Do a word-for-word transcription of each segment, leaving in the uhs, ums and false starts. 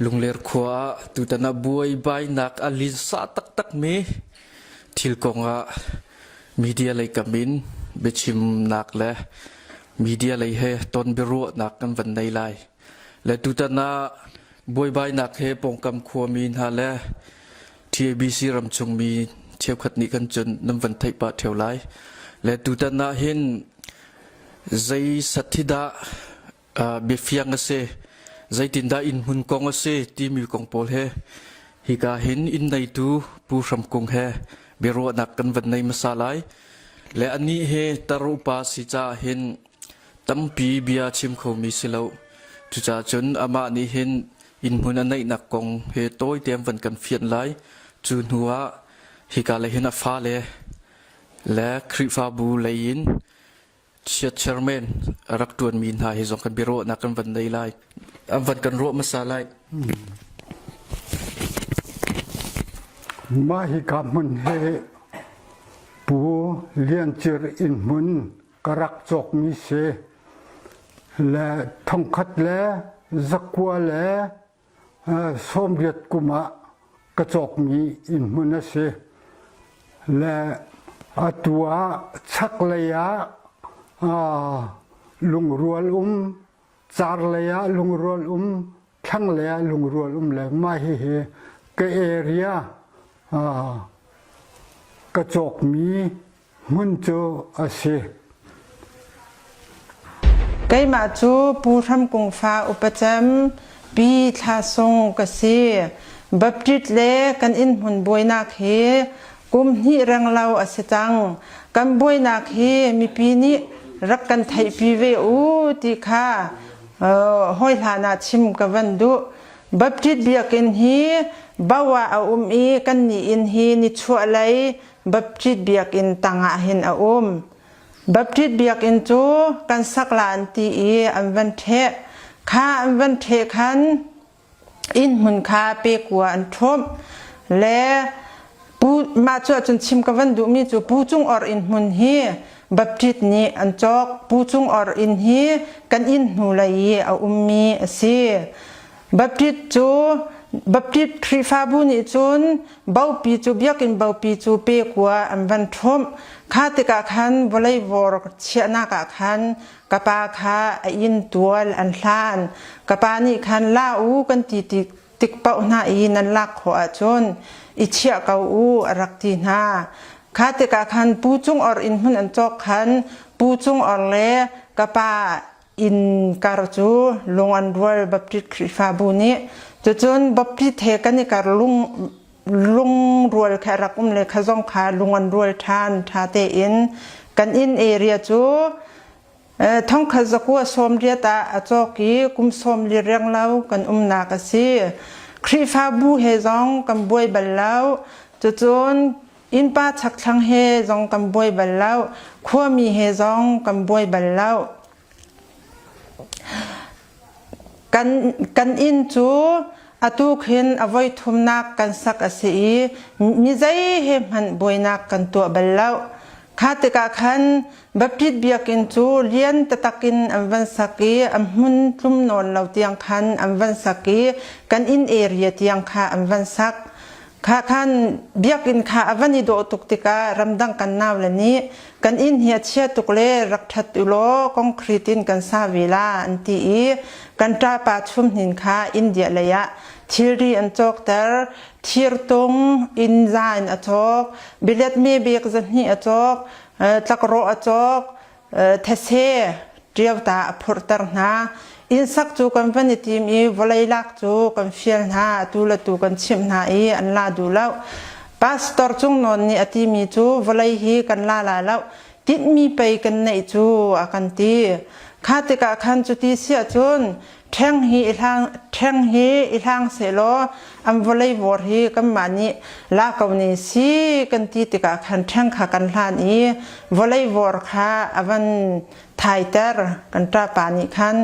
Lungler khua ah tutan ah buaibainak a linsa taktak mi thil kong ah media lei kam in biachimnak le media lei he ton biaruahnak kan van nei lai. Le tutan ah buaibainak he pawngkam khuami hna le T A B C ramchung mi cheukhat nih khan cun nan van theih pah ṭheo lai. Le tutan ah hin zei sathidah, aa, biafiang a si, zeitindah innhmun kong a si timi kong pawl he hika hin inn neitu Pu Hram Kung he biaruahnak kan van nei hmasa lai. Le anih he tar upa si caah hin tampi bia chim khomi si lo. Cucaah cun amah nih hin innhmun a neihnak kong he tawite an van kan fianh lai. Cu hnuah hika lei hin a fale le Khrihfabu lei in chiat chairman a rak ṭuanmi hna hi zong kan biaruahnak kan van nei lai. An van kan ruah hmasa lai. Mah hika hmun hi Pu Lian Cir innhmun ka rak cawkmi si. Le thongkhat le zakua le, aa, sawmriat kum ah ka cawkmi innhmun a si. Le atu ah chaklei ah, aa, lungrual um, carlei ah lungrual um, thlanglei ah lungrual um le mah hihi ka area, aa, ka cawkmi hmun cu a si. Keimah cu Pu Hram Kung fa upa cem Pi Thla Sung ka si. Baptist le kan innhmun buainak hi kum hnih renglo a si cang. Kan buainak hi mipi nih rak kan theihpi ve u ti kha, aa, hawi hlan ah chim ka van duh. Baptist biakinn hi Bawa a um i kannih inn hi nichuahlei Baptist biakinn tangah hin a um. Baptist biakinn cu kan sak lai an ti i an van ṭheh. Kha an van ṭheh khan innhmun kha pekua an ṭhumh. Le Pu, mah cu ahcun chim ka van duhmi cu Pu Cung Or innhmun hi Baptist nih an cawk. Pu Cung Or inn hi kan inn hnulei i a ummi a si. Baptist cu, Baptist Khrihfabu nih cun bopi cu, biakinn bopi cu pekua an van ṭhumh. Kha tikah khan vawleivor chiahnak ah khan ka pa kha a inn tual an hlan. Ka pa nih khan, "La u," kan ti tik, tik paoh hna i nan lak khawh ahcun i chiah ko u, a rak ti hna. Kha tikah khan Pu Cung Or innhmun an cawk khan Pu Cung Or le ka pa inn kar cu lung an rual Baptist Khrihfabu nih. Cucun Baptist he kan i kar lung, lung rual kha a rak um le kha zong kha lung an rual ṭhan ṭha tein kan inn area cu, eh, thongkhat zakua sawmriat ah a cawk i kum sawmli renglo kan umnak a si. Khrihfabu he zong kan buai bal lo. Cucun innpa chakthlang he zong kan buai bal lo. Khuami he zong kan buai bal lo. Kan, kan inn cu atu khin a voi thumnak kan sak a si i, mi zei he hmanh buainak kan tuah bal lo. Kha tikah khan Baptist biakinn cu lian taktak in an van sak i, an hmun tlum nawn lo tiang khan an van sak i, kan inn area tiang kha an van sak. Kha khan biakinn kha a van i dawh tuk tikah ramdang kan nau le nih kan inn hi a chia tuk le rak ṭhat u law, concrete in kan sa ve la, an ti i, kan ṭapa chumhnin kha India lei ah thilri an cawkter, thirtung, inn za in a cawk, bilet me bek zahnih a cawk, eh, tlakrawh a cawk, eh, thase, ṭiauta a phurhter hna. Inn sak cu kan van i tim i, vawlei lak cu kan fial hna, atu le tu kan chimh hna i, an la duh lo. Pastor Cung Nawn nih a timi cu, vawlei hi kan la lai lo, tinhmi pei kan neih cu, a kan ti. Kha tikah khan cuti si ahcun, ṭheng hi i hlang, ṭheng hi i hlang sehlaw, an vawlei vawr hi kanmah nih la ko ni si, kan ti tikah khan ṭheng kha kan hlan i, vawlei vawr kha a van thaiter. Kan ṭapa nih khan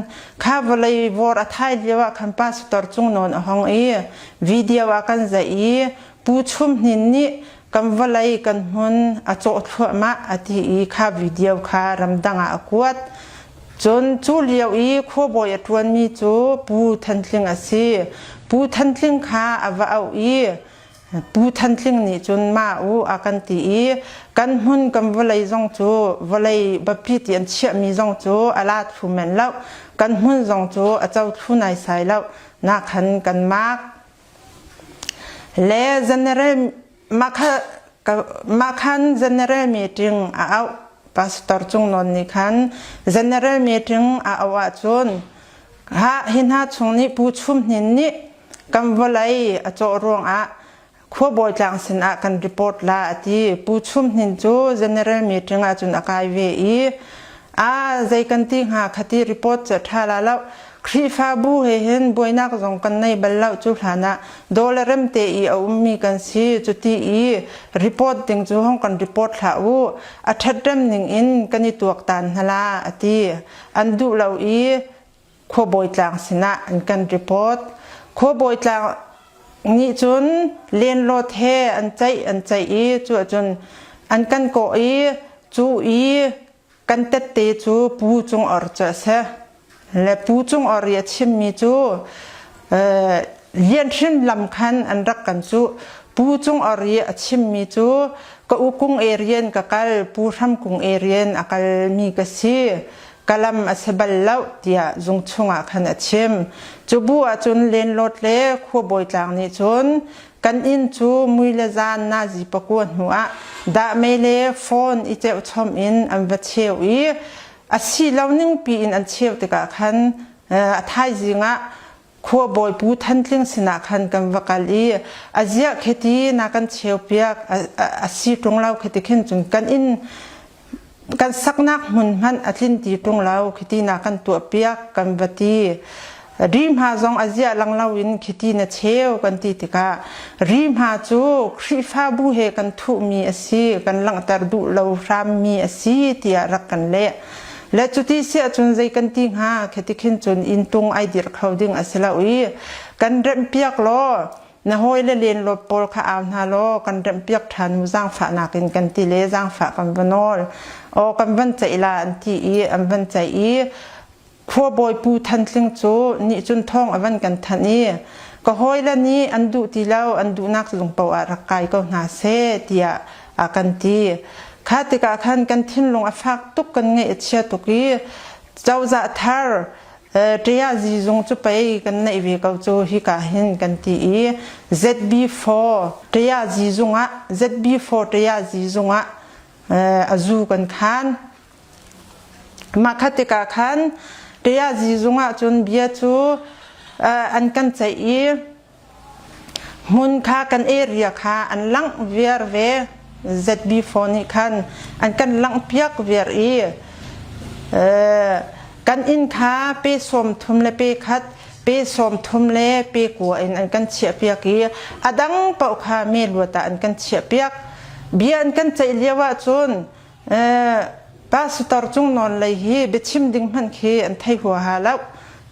kha vawlei vawr a thai lio ah khan Pastor Cung Nawn a hong i, video ah kan zaih i, Pu Chum Hnin nih kan vawlei kan hmun a cawh thluahmah a ti i, kha video kha ramdang ah a kuat. Cun cu lio i khuabawi a ṭuanmi cu Pu Than Tling a si. Pu Than Tling kha a va auh i, Pu Than Tling nih cun, "Ma u," a kan ti i, "Kan hmun kan vawlei zong cu, vawlei biapi ti an chiahmi zong cu a la thlu men lo, kan hmun zong cu a co thlu naisai lo, nakhan kan mak." Le general, mah kha, ka, mah khan general meeting a auh. Pastor Cung Nawn nih khan general meeting a auh ahcun, "Ha, hi hna chung nih Pu Chum Hnin nih kan vawlei a cawh ruangah khuabawi tlang sinah kan report la," a ti. Pu Chum Hnin cu general meeting ahcun a kai ve i, "A, zei kan ti hnga, khati report cu a ṭha la lo. Khrihfabu he hin buainak zong kan nei bal lo, cu hlanah Dawla rem te i a ummi kan si, cuti i report ding cu hong kan report hlah u. A ṭhat rem ning in kan i tuak tan hna la," a ti. An duh lo i khuabawi tlang sinah an kan report. Khuabawi tlang nih cun landlord he an ceih, an ceih i, cu ahcun an kan kawh i, cu i kan tette cu Pu Cung Or cu a si. Le Pu Cung Or i a chimmi cu, eh, lianhrin lam khan an rak kan cuh. Pu Cung Or i a chimmi cu, "Ka u kung area in ka kal, Pu Hram kung area in a kalmi ka si. Ka lam a si bal lo," tiah zung chungah khan a chim. Cu bu ahcun landlord le khuabawi tlang nih cun, "Kan inn cu mui le zan nazi pakua hnu ah dah mei le phone i ceuhchom in an va cheu i, a si lo ningpi in an cheu tikah khan, eh, a thaizing ah khuabawi Pu Than Tling sinah khan kan va kal i, a ziah khiti na kan cheu piak, a, a, a si ṭung lo khiti khin cun kan inn kan saknak hmun hmanh a tlin ti ṭung lo, khiti na kan tuahpiak," kan va ti. "Rihma zong a ziah lang loin khiti na cheu," kan ti tikah, "Rihma cu Khrihfabu he kan thuhmi a si, kan langhter duh lo hrammi a si, tiah rak kan leh. Le cuti si ahcun zei kan ti hnga, khiti khin cun inn tung ai dirh kho ding a si lo i, kan remhpiak law, na hawi le landlord pawl kha au hna law, kan remhpiak ṭhan u, zaangfahnak in kan ti le zaangfah kan va nawl. Aw, kan van ceih la," an ti i, an van ceih i, khuabawi Pu Than Tling cu nih cun thawng a van kan thanh i, "Ka hawile nih an duh ti lo, an duhnak zung paoh ah rak kai ko hna seh," tiah a kan ti. Kha tikah khan kan thinlung a fak tuk, kan ngaih a chia tuk i, "Cozah thar, eh, Ṭayazi zung cu pei kan neih ve ko cu hika hin," kan ti i, Z B four Ṭayazi zung ah, Z B four Ṭayazi zung ah, eh, a zu kan khan. Mah kha tikah khan Ṭayazi zung ahcun bia cu, eh, an kan ceih i, hmun kha, kan area kha an langh viar ve. Z B four nih khan an kan langhpiak viar i, eh, kan inn kha pe sawmthum le pe khat, pe sawmthum le pe kua in an kan chiahpiak i, a dang paoh kha me luat ah an kan chiahpiak. Bia an kan ceih lio ahcun, eh, Pastor Cung Nawn lei hi biachim ding hmanh khi an thei huaha lo.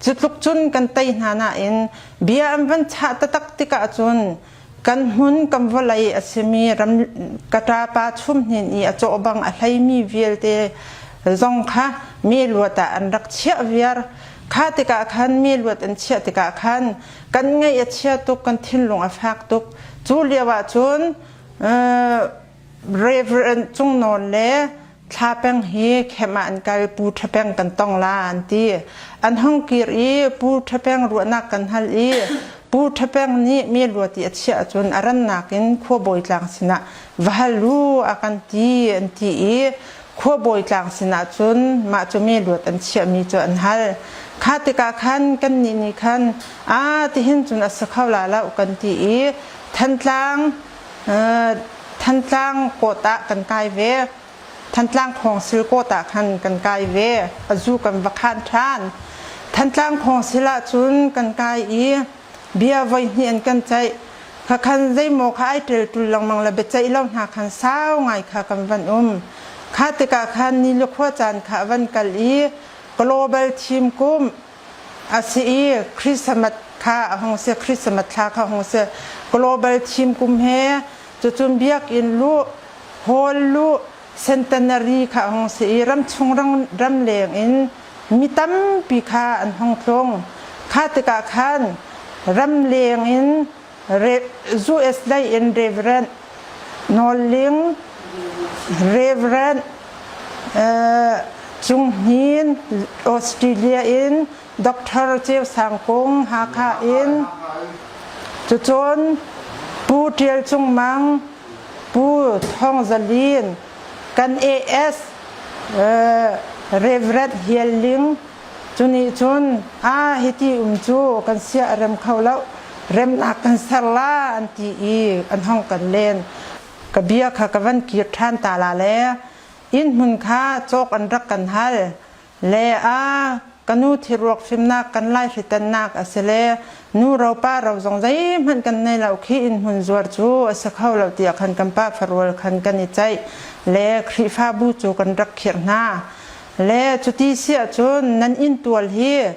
Cutluk cun kan tei hna nain bia an van chah taktak tikah cun, "Kan hmun kan vawlei a simi ram, ka ṭapa Chum Hnin i a cawhbang a hleimi vialte zong kha me luat ah an rak chiah viar. Kha tikah khan, me luat an chiah tikah khan kan ngaih a chia tuk, kan thinlung a fak tuk. Cu lio ahcun, eh, Reverend Cung Nawn le Thla Peng hi camp ah an kal, Pu Ṭha Peng kan tong la," an ti. An hung kir i Pu Ṭha Peng ruahnak kan hal i, "Pu Ṭha Peng nih me luat i a chiah ahcun a rannak in khuabawi tlang sinah va hal u," a kan ti, an ti i, khuabawi tlang sinah cun mah cu me luat an chiahmi cu an hal. Kha tikah khan kannih nih khan, "A, tihin cun a si kho la lo," kan ti i, Thantlang, eh, Thantlang kawt ah kan kai ve. Thantlang Khawngsil kawt ah khan kan kai ve, a zu kan va khan ṭhan. Thantlang Khawngsil ah cun kan kai i bia voi hnih an kan ceih. Kha khan zeimaw kha ai ṭel ṭul lengmang le biaceih lo hna khan sau ngai kha kan van um. Kha tikah khan ni le khua caan kha a van kal i, Global Thim Kum a si i, Christmas kha a hung si, Christmas thla kha a hung si. Global Thim Kum he cucun biakinn luh, hall luh, Centenary kha a hung si i, ramchung ram, ram leng in Mi tampi kha an hong tlung. Kha tikah khan ramleng in Re-, U S lei in Reverend Nawlling, Reverend, eh, Cung Hnin, Australia in Doctor Ceu Sang Kung, Hakha in, cucun Pu Ṭial Cung Mang, Pu Thawng Za Lin, kan A S, eh, Reverend Hial Ling, cu nih cun, "A, hiti um cu kan siah rem kho lo, remnak kan ser la," an ti i an hong kan len. Ka bia kha ka van kir ṭhan ta la le, inn hmun kha cawk an rak kan hal. Le a, ka nu thilruak fimnak kan Lai hritannak a si le, nu ro pa ro zong zeihmanh kan nei lo khi inn hmun zuar cu a si kho lo, tiah khan kan pa farual khan kan i ceih. Le Khrihfabu cu kan rak khirh hna. Le cuti si ahcun nan inn tual hi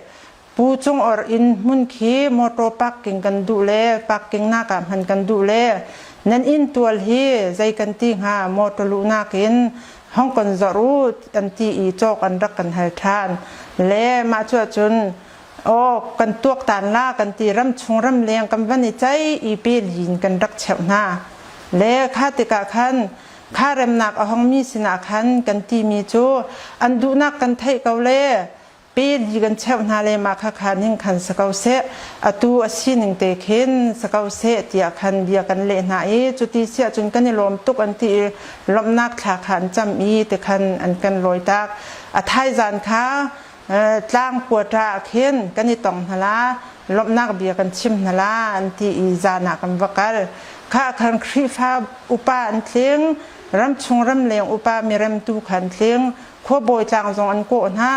Pu Cung Or inn hmun khi motor parking kan duh le, parking nak ah hman kan duh le, nan inn tual hi zei kan ti hnga, motor luhnak in hong kan zorh u, an ti i cawk an rak kan hal ṭhan. Le mah cu ahcun, "Aw, kan tuak tan la," kan ti, "Ram chung ramleng kan van i ceih i peli in kan rak cheuh hna." Le kha tikah khan, kha remnak a hongmi sinah khan kan timi cu an duhnak kan theih ko le, peli kan cheuh hna le, mah kha khan ning khan si ko seh, atu a sining te khin si ko seh, tiah khan bia kan leh hna i, cuti si ahcun kan i lawm tuk, an ti i, lawmhnak thla kha an cam i, ti khan an kan lawitak. A thaizan kha, eh, tlang kuata ah khin kan i tong hna la, lawmhnak bia kan chim hna la, an ti i, zan ah kan va kal. Kha khan Khrihfa upa an tling, ramchung ramleng upa miremtu kha an tling, khuabawi tlang zong an kawh hna.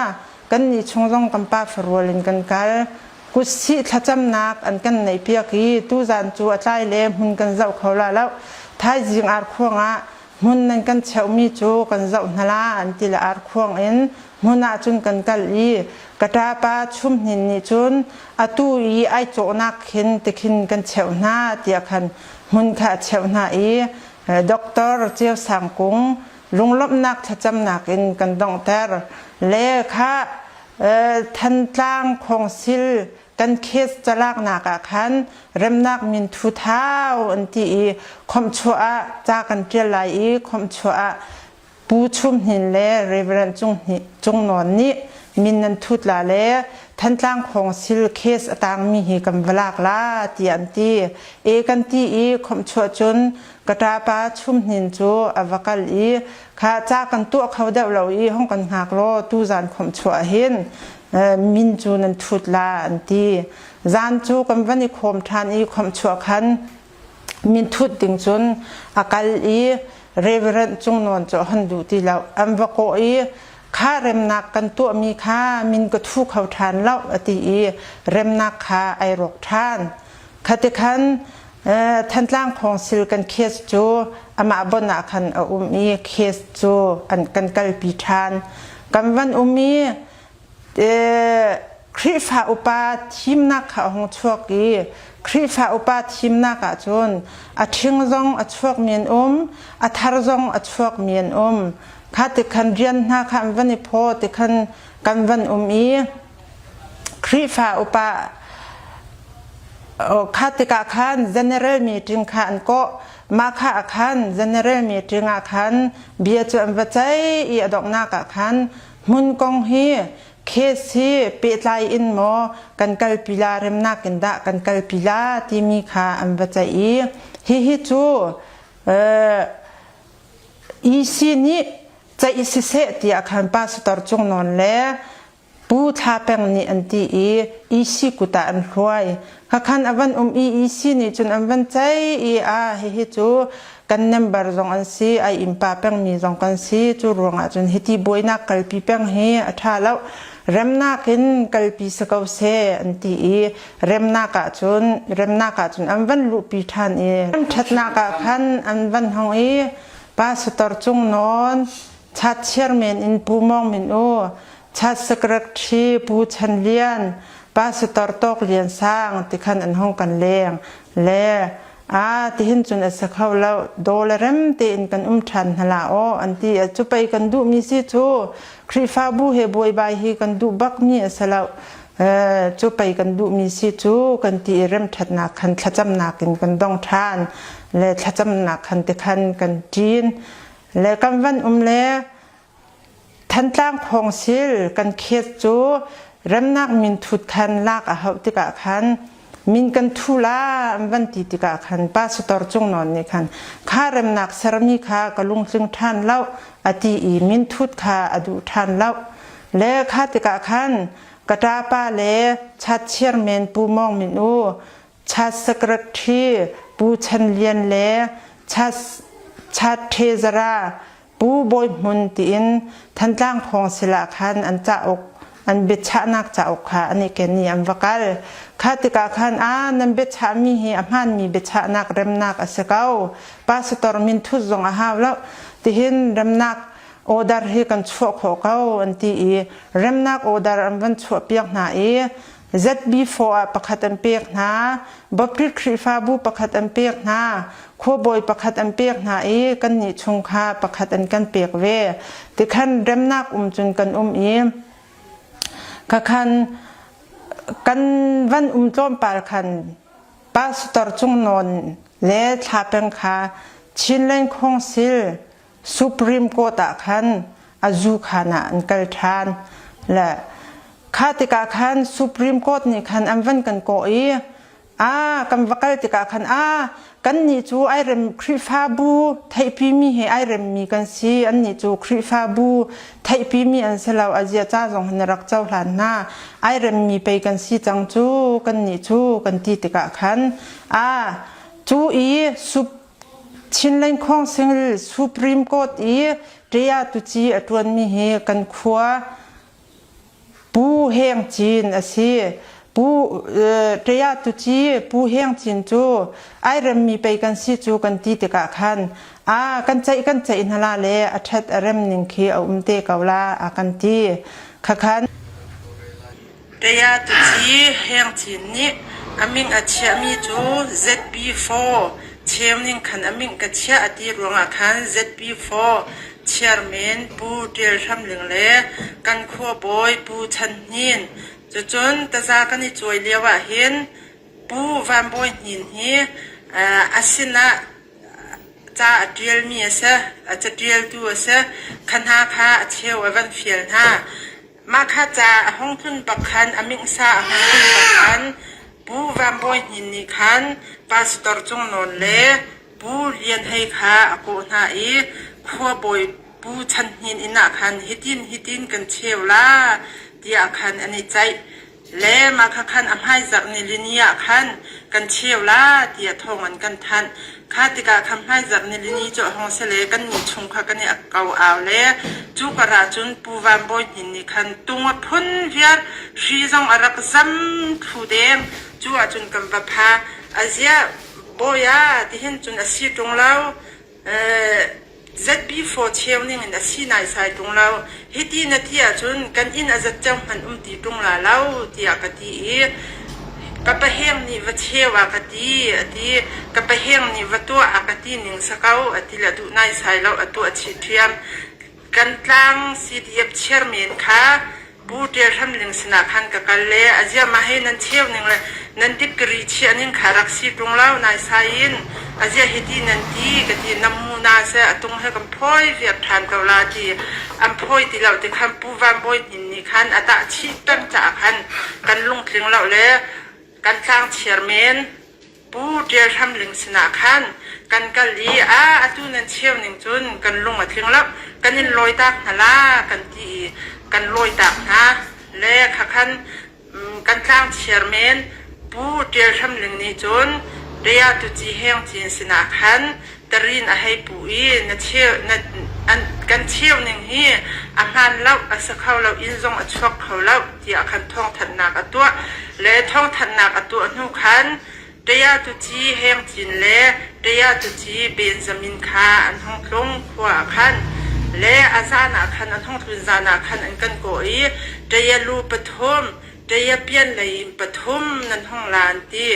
Kannih chung zong kan pa farual in kan kal. Kutsih thlacamnak an kan neihpiak i, tuzan cu a tlai le hmun kan zoh kho la lo. Thaizing ar khuang ah hmun nan kan cheuhmi cu kan zoh hna la, an ti le ar khuang in hmun ah cun kan kal i, ka ṭapa Chum Hnin nih cun atu i ai cawhnak khin tikhin kan cheuh hna, tiah khan hmun kha a cheuh hna i, eh, Doctor Ceu Sang Kung lunglawmhnak thlacamnak in kan donghter. Le kha, eh, Thantlang Khawngsil kan case calaknak ah khan remnak min thut hau an ti i, khomhchuah ah ca kan ṭial lai i, khomhchuah ah Pu Chum Hnin le Reverend Cung Hni-, Cung Nawn nih min nan thut la le, Thantlang Khawngsil case a tangmi hi kan va lak la, tiah an ti. E kan ti i, khomhchuah cun ka ṭapa Chum Hnin cu a va kal i, kha ca kan tuah kho deuh lo i, hong kan hngak law, tuzan khomhchuah hin, eh, min cu nan thut la, an ti. Zan cu kan van i khawm ṭhan i, khomhchuah khan min thut ding cun a kal i, Reverend Cung Nawn cu a hon duh ti lo. An va kawh i, kha remnak kan tuahmi kha min ka thu kho ṭhan lo, a ti i, remnak kha ai rawk ṭhan. Kha tikhan, eh, Thantlang Khawngsil kan case cu amah bon ah khan a um i, case cu an kan kalpi ṭhan. Kan van um i, eh, Khrihfa upa thimnak kha a hung chuak i, Khrihfa upa thimnak ah cun a ṭhing zong a chuakmi an um, a thar zong a chuakmi an um. Kha tikhan rian hna kha an van i phaw, tikhan kan van um i, Khrihfa upa, oh, kha tikah khan general meeting kha an kawh. Mah kha ah khan general meeting ah khan bia cu an va ceih i, a donghnak ah khan hmun kong hi case hi pehtlai in maw kan kalpi la, remnak in dah kan kalpi la timi kha an va ceih i, hihi cu, eh, E C nih ceih siseh, tiah khan Pastor Cung Nawn le Pu Thla Peng nih an ti i, E C kut ah an hruai. Kha khan a van um i, E C nih cun an van ceih i, a, hihi cu kan member zong an si, ai innpa pengmi zong kan si. Cu ruangah cun hiti buainak kalpi peng hi a ṭha lo. Remnak in kalpi si ko seh, an ti i, remnak ah cun, remnak ah cun an van luhpi ṭhan i, ṭhatnak ah khan an van hong i, Pastor Cung Nawn, Chat Chairman in Pu Mawng Min U, Chat Secretary Pu Chan Lian, Pastor Tawk Lian Sang, tikhan an hong kan leng. Le A, tihin cun a si kho lo, daw le rem tein kan um ṭhan hna la aw, an ti. A, cu pei kan duhmi si cu, Khrihfabu he buaibai hi kan duh bakmi a si lo. Eh, cu pei kan duhmi si cu kan ti i remṭhatnak khan thlacamnak in kan dong ṭhan, le thlacamnak khan tikhan kan ṭin, le kan van um le Thantlang khawngsil kan khet cu remnak minthut khan lak a hauh tikah khan min kan thu la an van ti tikah khan Pastor Cung Nawn nih khan kha remnak sermi kha ka lungtling ṭhan lo a ti i minthut kha a duh ṭhan lo. Le kha tikah khan ka ṭapa le chat chairman Pu Mawng Min U, chat secretary Pu Chan Lian le chat, chat treasurer Pu Bawi Hmun tiin Thantlang khawngsil ah khan an cauk, an biachahnak cauk kha an i ken i an va kal. Kha tikah khan, a, nan biachahmi hi a hmaanmi biachahnak remnak a si ko. Pastor minthut zong a hau lo. Tihin remnak order hi kan chuah khawh ko, an ti i remnak order an van chuah piak hna i, Z B four ah pakhat an pek hna, Baptist Khrihfabu pakhat an pek hna, khuabawi pakhat an pek hna i, kannih chung kha pakhat an kan pek ve. Tikhan remnak um cun kan um i, kha khan kan van um tlawmpal khan Pastor Cung Nawn le thla peng kha Chinland Council Supreme Court ah khan a zu khan ah an kal ṭhan. Le kha tikah khan Supreme Court nih khan an van kan kawh i, a, kan va kal tikah khan, a, kannih cu ai rem, Khrihfabu theihpimi he ai remmi kan si, annih cu Khrihfabu theihpimi an si lo, a zia ca zong hin a rak cohlan hna, ai remmi pei kan si cang cu, kannih cu kan ti tikah khan, a, cu i Sup-, Chinland Council Supreme Court i Taya Tuci a ṭuanmi hi kan khua Pu Heng Cin a si. Pu, eh, Taya Tuci Pu Heng Cin cu ai remmi pei kan si cu kan ti tikah khan, a, kan ceih, kan ceih hna la le a ṭhat a rem ning khi a um te ko la a kan ti. Kha khan Taya Tuci Heng Cin nih a ming a chiahmi cu Z B four cheu ning khan a ming ka chiah a ti ruangah khan Z B four chairman Pu Ṭial Hram Ling le kan khuabawi Pu Chan Hnin, cucun taza kan i cuai lio ah hin Pu Van Bawi Hnin hi, aa, a sinah ca a ṭialmi a si, a ca ṭialtu a si, kha hna kha a cheu a van fial hna. Mah kha ca a hung tlun bak khan, a mingsa a hung tlun bak khan, Pu Van Bawi Hnin nih khan Pastor Cung Nawn le Pu Lian Hei kha a kawh hna i, khuabawi Pu Chan Hnin inn ah khan, hitin, hitin kan cheu la, tiah khan an i ceih. Le mah kha khan a hmaizarh ni lini ah khan kan cheu la, tiah thawng an kan thanh. Kha tikah khan hmaizarh ni lini cu a hung si le kannih chung kha kan i ko au le, cu karah cun Pu Van Bawi Hnin nih khan tung a phun viar, hri zong a rak zam thlu deng. Cu ahcun kan va pha. A zia bawi ah tihin cun a si ṭung lo. Eh, Z B four cheu ning in a si naisai ṭung lo. Hiti na ti ahcun kan inn a zat cio hmanh um ti ṭung la lo, tiah ka ti i, ka paheng nih va cheu a ka ti, a ti. Ka paheng nih va tuah a ka ti ning si ko, a ti le a duh naisai lo, a tuah chih ṭhiam. Kan tlang C D F chairman kha Pu Ṭial Hram Ling sinah khan ka kal le, a zia mah hei nan cheu ning le nan dip ka ri chiah ning kha rak si ṭung lo, naisai in a zia hiti nan ti, ka ti, nan mu na se, a tung he kan phawi viar ṭhan ko la ti, an phawi ti lo ti khan Pu Van Bawi Hnin nih khan a tah chih peng caah khan kan lungtling lo le kan tlang chairman Pu Ṭial Hram Ling sinah khan kan kal i, a, atu nan cheu ning cun kan lung a tling lo, kan in lawitak hna la, kan ti i kan lawitak hna. Le kha khan, mm, kan tlang chairman Pu Ṭial Hram Ling nih cun Ṭaya Tuci Heng Cin sinah khan tarin a hei pu i, na cheu, na, an, kan cheu ning hi a hmaan lo, a si kho lo, inn zong a chuak kho lo, tiah khan thawngthanhnak a tuah. Le thawngthanhnak a tuah hnu khan, Ṭaya Tuci Heng Cin le Ṭaya Tuci Benjamin kha an hung tlung khua ah khan, le a zan ah khan, an hung tlun zan ah khan an kan kawh i, Ṭaya Lu pathum, Taya pian lei in pathum nan hong la an ti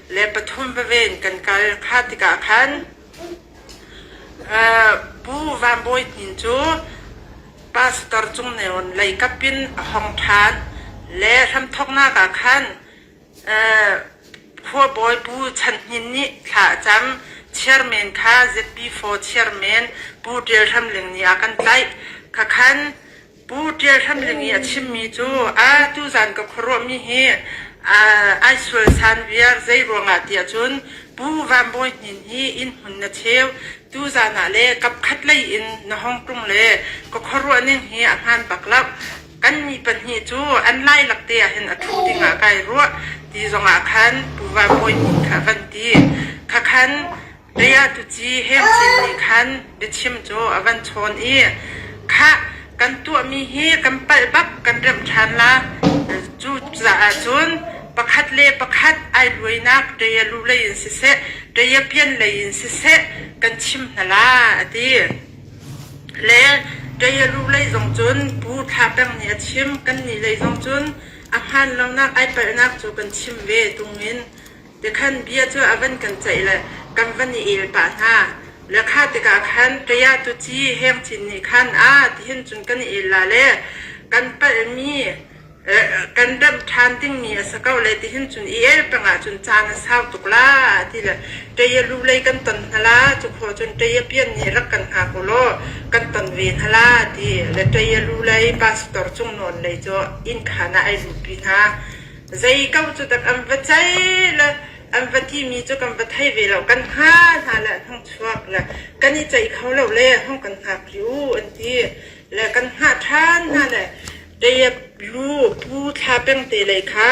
le pathum veve in kan kal kha tikah khan, aa, Pu Vanbawi Hnin cu Pastor Cung Nawn Lei kap in a hong ṭhan le hramthawknak ah khan, aa, Khuabawi Pu Chan Hnin nih thla a cam. Chairman kha Z B four Chairman Pu Ṭial Hram Ling nih a kan tlaih. Kha khan Pu Ṭial Hram Ling ih a chimmi cu, aa, tuzan ka khuaruahmi hi, aa, ai sual san viar, zei ruangah tiah cun Pu Vanbawi Hnin hi in hmun na cheu, tuzan ah le kap khat lei in na hong ṭung le ka khuaruah ning hi a hmaan bak lo. Kannih pahnih cu an lailak te ah hin a ṭhu dingah kai ruah ti zongah khan Pu Vanbawi Hnin kha a van ti. Kha khan Taya Tuci Heng Cin nih khan biachim cu a van chawn i, kha kan tuahmi hi kan palh bak kan remh ṭhan la, cu caah cun pakhat le pakhat ai luainak Taya lu lei in siseh, Taya pian lei in siseh kan chim hna la a ti. Le Taya lu lei zong cun Pu Thla Peng nih a chim, kannih lei zong cun a hmaan lonak ai palhnak cu kan chim ve tung in, Tikhan bia cu a van kan ceih le kan van i el pah hna. Le kha tikah khan Taya Tuci Heng Cin nih khan, aa, tihin cun kan i el la le kan palhmi, eh, kan remh ṭhan dingmi a si ko le tihin cun i el peng ah cun caan a sau tuk la, a ti le Taya lu lei kan ton hna la, cu khawh cun Taya pian nih rak kan hngak u law kan ton ve hna la, a ti. Le Taya lu lei Pastor Cung Nawn Lei cu inn khan ah ai lupi hna. Zei ko cu tak an va ceih le an va timi cu kan va thei ve lo, kan hngah hna le an hung chuak le kan i ceih kho lo le hung kan hngak rih u, an ti. Le kan hngah ṭhan hna le Taya lu Pu Thla Peng te lei kha,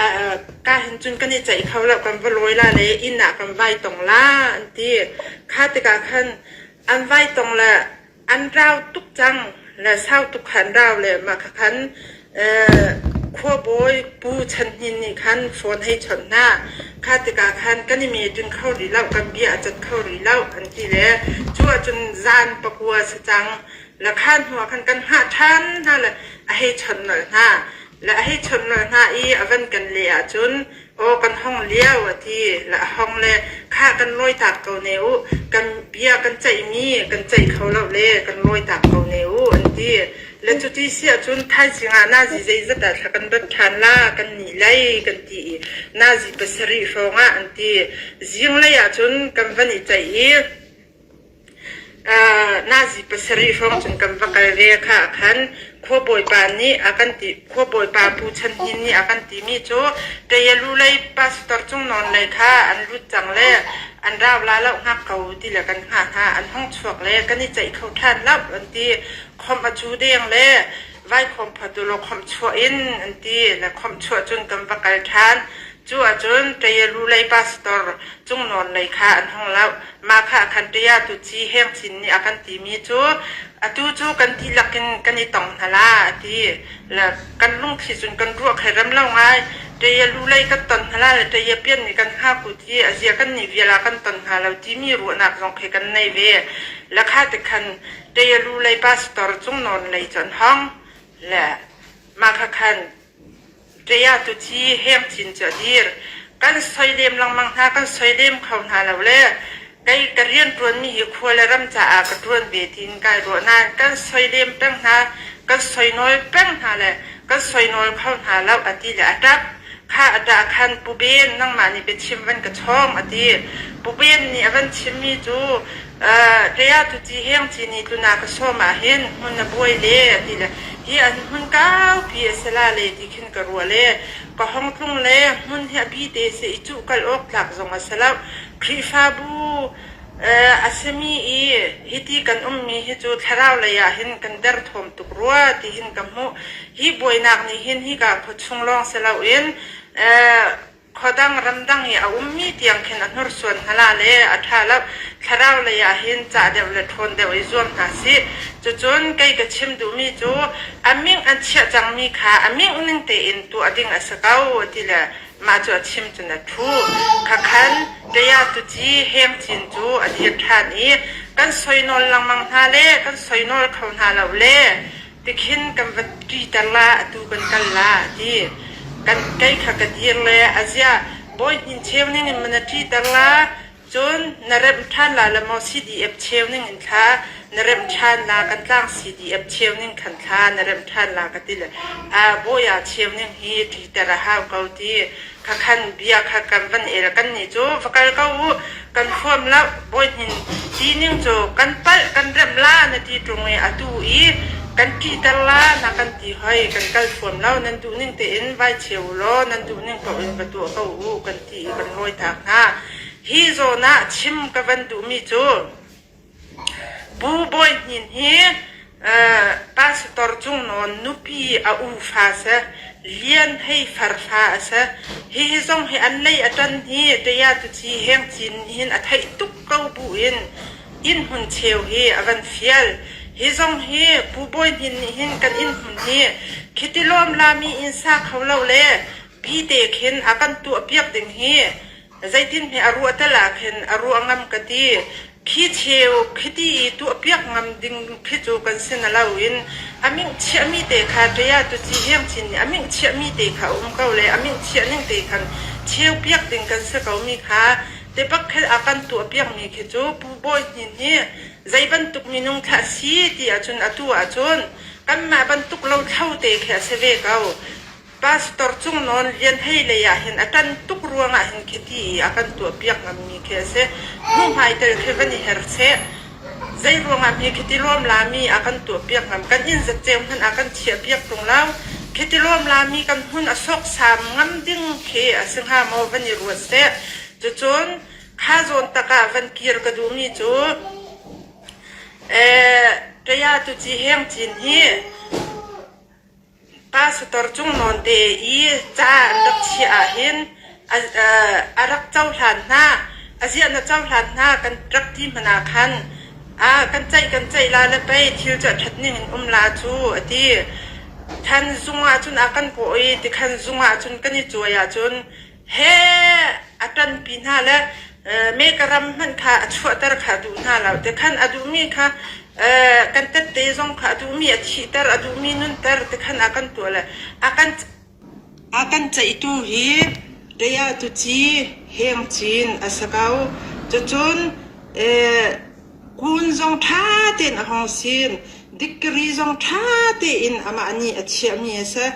aa, ka hin cun kan i ceih kho lo, kan va lawi la le inn ah kan vai tong la, an ti. Kha tikah khan an vai tong le an rau tuk cang le sau tuk kha an rau le mah kha khan, eh, khuabawi Pu Chan Hnin nih khan phone hei chawnh hna. Kha tikah khan kan i me ṭin kho rih lo, kan bia a cat kho rih lo, an ti le cu ahcun zan pakua si cang le kha hnu ah khan kan hngah ṭhan hna le a hei chawnh nolh hna. Le a hei chawnh nolh hna i a van kan leh ahcun, aw, kan hong lio, a ti. Le a hong le kha kan lawitak ko ne u, kan bia kan ceihmi kan ceih kho lo le kan lawitak ko ne u, an ti. Le cuti si ahcun thaizing ah nazi zeizat ah thla kan rat ṭhan la, kannih lei kan ti i nazi pasarih hrawng ah, an ti. Zinglei ahcun kan van i ceih i, aa, nazi pasarih hrawng cun kan va kal ve kha khan khuabawipa nih a kan ti, khuabawipa Pu Chan Hnin nih a kan timi cu Taya lu lei Pastor Cung Nawn Lei kha an lut cang le an rau la lo hngak ko ti le kan hngah hna. An hung chuak le kan i ceih kho ṭhan lo, an ti. Khomh a cu deng le vai khawm phat u law khomh chuah in, an ti. Le khomh chuah cun kan va kal ṭhan. Cu ahcun Taya lu lei Pastor Cung Nawn Lei kha an hung lo. Mah kha khan Taya Tuci Heng Cin nih a kan timi cu, atu cu kan dihlak in kan i tong hna la, a ti. Le kan lungthli cun kan ruah kha rem lo ngai. Taya lu lei kan ton hna la le Taya pian nih kan hngak u ti, a zia kannih vial ah kan ton hna lo timi ruahnak zong khi kan nei ve. Le kha tikhan Taya lu lei Pastor Cung Nawn Lei cu an hong. Le mah kha khan Taya Tuci Heng Cin cu a dir. Kan soilem lengmang hna, kan soilem kho hna lo le kei ka rian ṭuanmi hi khua le ram caah ka ṭuan ve tiin kai ruah nain kan soilem peng hna, kan soinawl peng hna le kan soinawl kho hna lo, a ti le a ṭap. Kha a ṭah khan, Pu Ben, nangmah nih biachim van ka chawng, a ti. Pu Ben nih a van chimmi cu, aa, Taya Tuci Heng Cin nih tlun ah ka sawm ah hin hmun a buai le, a ti le, hi an hmun kaupi a si la le ti khin ka ruah le ka hong tlung le hmun hi a bi te si i cuh kal awk tlak zong a si lo. Khrihfabu, eh, a simi i hiti kan ummi hi cu thlarau lei ah hin kan derthawm tuk rua, tihin ka hmuh. Hi buainak nih hin hika khuachung lawng si loin, eh, khuadang ramdang i a ummi tiang khin a hnursuan hna la le a ṭha lo. Thlarau lei ah hin cah deuh le ṭhawn deuh i zuam hna sih. Cucun kei ka chim duhmi cu a ming an chiah cangmi kha a ming ning tein tuah ding a si ko, a ti le mah cu a chim cun a ṭhu. Kha khan Taya Tuci Heng Cin cu a dir ṭhan i kan soinawl lengmang hna le kan soinawl kho hna lo le tikhin kan va ṭihter la, atu kan kal la, a ti. Kan kei kha ka dir le a zia, Bawi Hnin cheu ning in maw na ṭhiter la, cun na remh ṭhan la le maw C D F cheu ning in thla na remh ṭhan la, kan tlang C D F cheu ning khan thla na remh ṭhan la ka ti le, a, Bawi a cheu ning hi ṭhiter a hau ko ti kha khan bia kha kan van el. Kannih cu va kal ko u, kan huam lo, Bawi Hnin ti ning cu kan palh kan remh la na ti ṭung i atu i kan ṭhiter la na kan ti hoi, kan kal huam lo, nan duh ning tein vai cheu u law, nan duh ning paoh in va tuah ko u, kan ti i kan lawi tak hna. Hi zawn ah chim ka van duhmi cu Pu Bawi Hnin hi, aa, Pastor Cung Nawn nupi a ufa a si, Lian Hei farfa a si. Hihi zong hi an lei a ṭan hi Taya Tuci Heng Cin nih hin a theih tuk ko buin inn hmun cheu hi a van fial. Hi zong hi Pu Bawi Hnin nih hin kan inn hmun hi khiti lawm lami in sa kho lo le, bite khin a kan tuahpiak ding hi zeitin hi a ruah te la khin a ruah ngam ka ti. Khi cheu khiti i tuahpiak ngam ding khi cu kan si na lo in, a mingchiahmi te kha Taya Tuci Heng Cin nih a mingchiahmi te kha a um ko le, a mingchiah ning te khan cheu piak ding kan si ko mi kha, te pak kha a kan tuahpiak mi khi cu Pu Bawi Hnin hi zei bantuk minung thlah si ti ahcun atu ahcun kanmah bantuk lo thlo te khi a si ve ko. Pastor Cung Nawn Lian Hei lei ah hin a ṭan tuk ruangah hin khiti i a kan tuahpiak ngammi khi a si. Hmuhmai tel khi van i her seh. Zei ruangah hme khiti lawm lami a kan tuahpiak ngam, kan in zat ceu hmanh a kan chiahpiak ṭung lo. Khiti lawm lami kan hmun a sawksam ngam ding khi a si hnga maw van i ruat seh. Cucun kha zawn takah van kir ka duhmi cu, eh, Taya Tuci Heng Cin hi Pastor Cung Nawn te i ca an rak chiah ah hin a, a, a rak cohlan hna, a ziah na cohlan hna kan rak ti hmanh ah khan, a, kan ceih, kan ceih la le pei thil cu a ṭhat ning in um la cu a ti. Khan zung ah cun a kan kawh i ti khan zung ah cun kan i cuai ahcun, he a ṭanpi hna le, eh, meka ram hmanh kha a chuahter kha a duh hna lo. Te khan a duhmi kha, eh, kan tette zong kha a duhmi a thihter, a duhmi nunter te khan a kan tuah le a kan, a kan ceihtu hi Taya Tuci Heng Cin a si ko. Cucun, eh, kun zong ṭha tein a hung sin, dikri zong ṭha tein amah nih a chiahmi a si.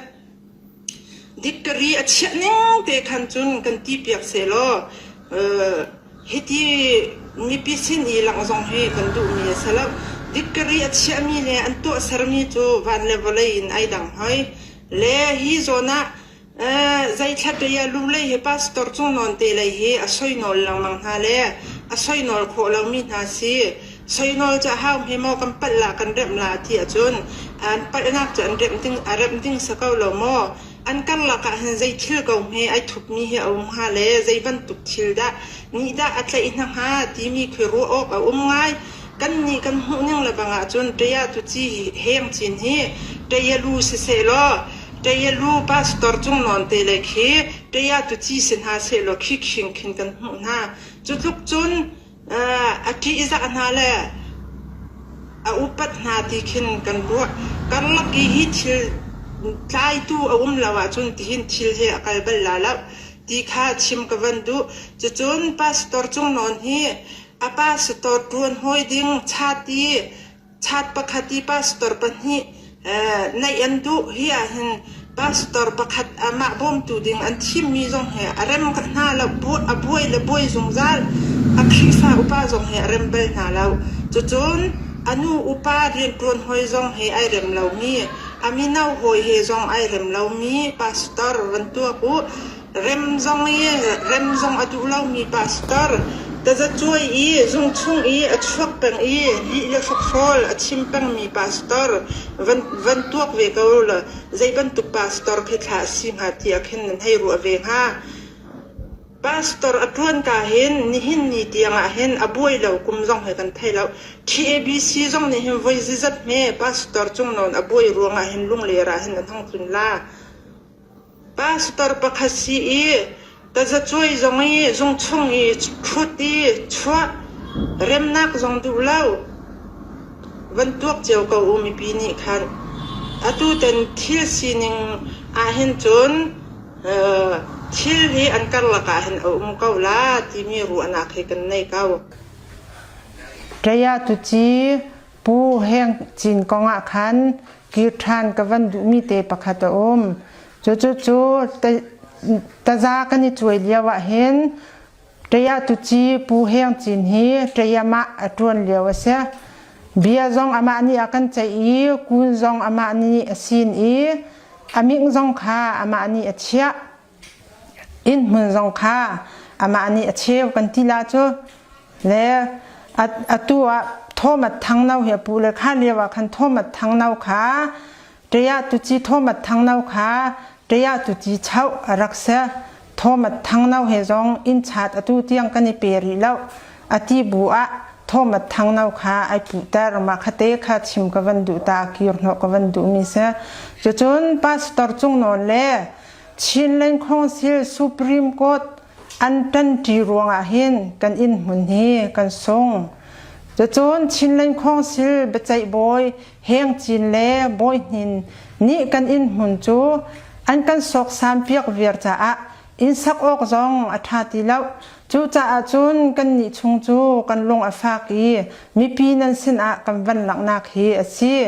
Dikri a chiah ning te khan cun kan tipiak sehlaw, eh, hiti mipi sin i langh zong hi kan duhmi a si lo. Dikri a chiahmi le an tuahsermi cu van le vawlei in ai dang hoi. Le hi zawn ah, eh, zeithlatte a lu lei hi Pastor Cung Nawn te lei hi a soi nawl lengmang hna le a soi nawl khawh lomi hna si. Soi nawl cu a hau hme maw, kan palh la kan remh la a ti ahcun an palhnak cu an remh ding, a remh ding si ko lo maw? An karlak ah hin zei thil ko hme ai thupmi hi a um hnga le zei bantuk thil dah, nih dah a tlaih hna hnga timi khi ruah awk a um ngai. Kannih kan hmuh ning le bang ahcun Taya Tuci Heng Cin hi Taya lu si sehlaw, Taya lu Pastor Cung Nawn te le khi Taya Tuci si hna sehlaw, khi khing khin kan hmuh hna. Cutluk cun, aa, a ṭihzah hna le a upat hna ti khin kan ruah. Karlak i hi thil tlaitu a um lo ahcun tihin thil he a kal bal la lo ti kha chim ka van duh. Cucun Pastor Cung Nawn hi a pastor ṭuan hawi ding chat i, chat pakhat i pastor pahnih, eh, naih an duh. Hi ah hin pastor pakhat amah bawmtu ding an thimmi zong he a rem hna lo, bu-, a buai le buai zungzal, a Khrihfa upa zong he a rem bal hna lo. Cucun a nu upa rianṭuan hawi zong he ai rem lomi, a mino hawi he zong ai rem lomi pastor van tuak u. Rem zong i, rem zong a duh lomi pastor, tazacuai i, zung chung i, a chuak peng i, lih le hrokhrawl a chim pengmi pastor van, van tuak ve ko la, zei bantuk pastor khi thlah a si hnga ti a khin nan hei ruah ve hnga. Pastor a ṭuan ka hin nihin ni tiang ah hin a buai lo kum zong he kan thei lo. T A B C zong nih hin voi zizat hme pastor Cung Nawn a buai ruangah hin lungler ah hin an hung tlun la. Pastor pakhat si i, tazacuai zong i, zung chung i, ṭhut i, chuah, remnak zong duh lo. Van tuak cio ko u mipi nih khan. Atu ten thil sining ah hin cun, Thil hi an karlak ah hin a um ko la timi ruahnak hi kan nei ko. Taya tuci Pu Heng Cin kongah khan kir ṭhan ka van duhmi te pakhat a um. Cucu cu ta-, taza kan i cuai lio ah hin Taya tuci Pu Heng Cin hi taya mah a ṭuan lio a si. Bia zong amah nih a kan ceih i, kun zong amah nih a sin i, a ming zong kha amah nih a chiah. Inn hmun zong kha amah nih a cheu kan ti la cu. Le a, atu ah Thomas Thangno hi a pu le kha lio ah khan Thomas Thangno kha Taya tuci Thomas Thangno kha Taya tuci chauh a rak si. Thomas Thangno he zong inn chat atu tiang kan i pe rih lo. A ti bu ah Thomas Thangno kha ai puhter, mah kha te kha chim ka van duh ta, kir hnawh ka van duhmi si. Cucun Pastor Cung Nawn le Chinland Council Supreme Court an ṭanṭi ruangah hin kan inn hmun hi kan sung. Cucun Chinland Council biaceih bawi Heng Cin le Bawi Hnin nih kan inn hmun cu an kan sawksam piak viar caah inn sak awk zong a ṭha ti lo. Cucaah cun kannih chung cu kan lung a fak i mipi nan sinah kan van langhnak hi a si.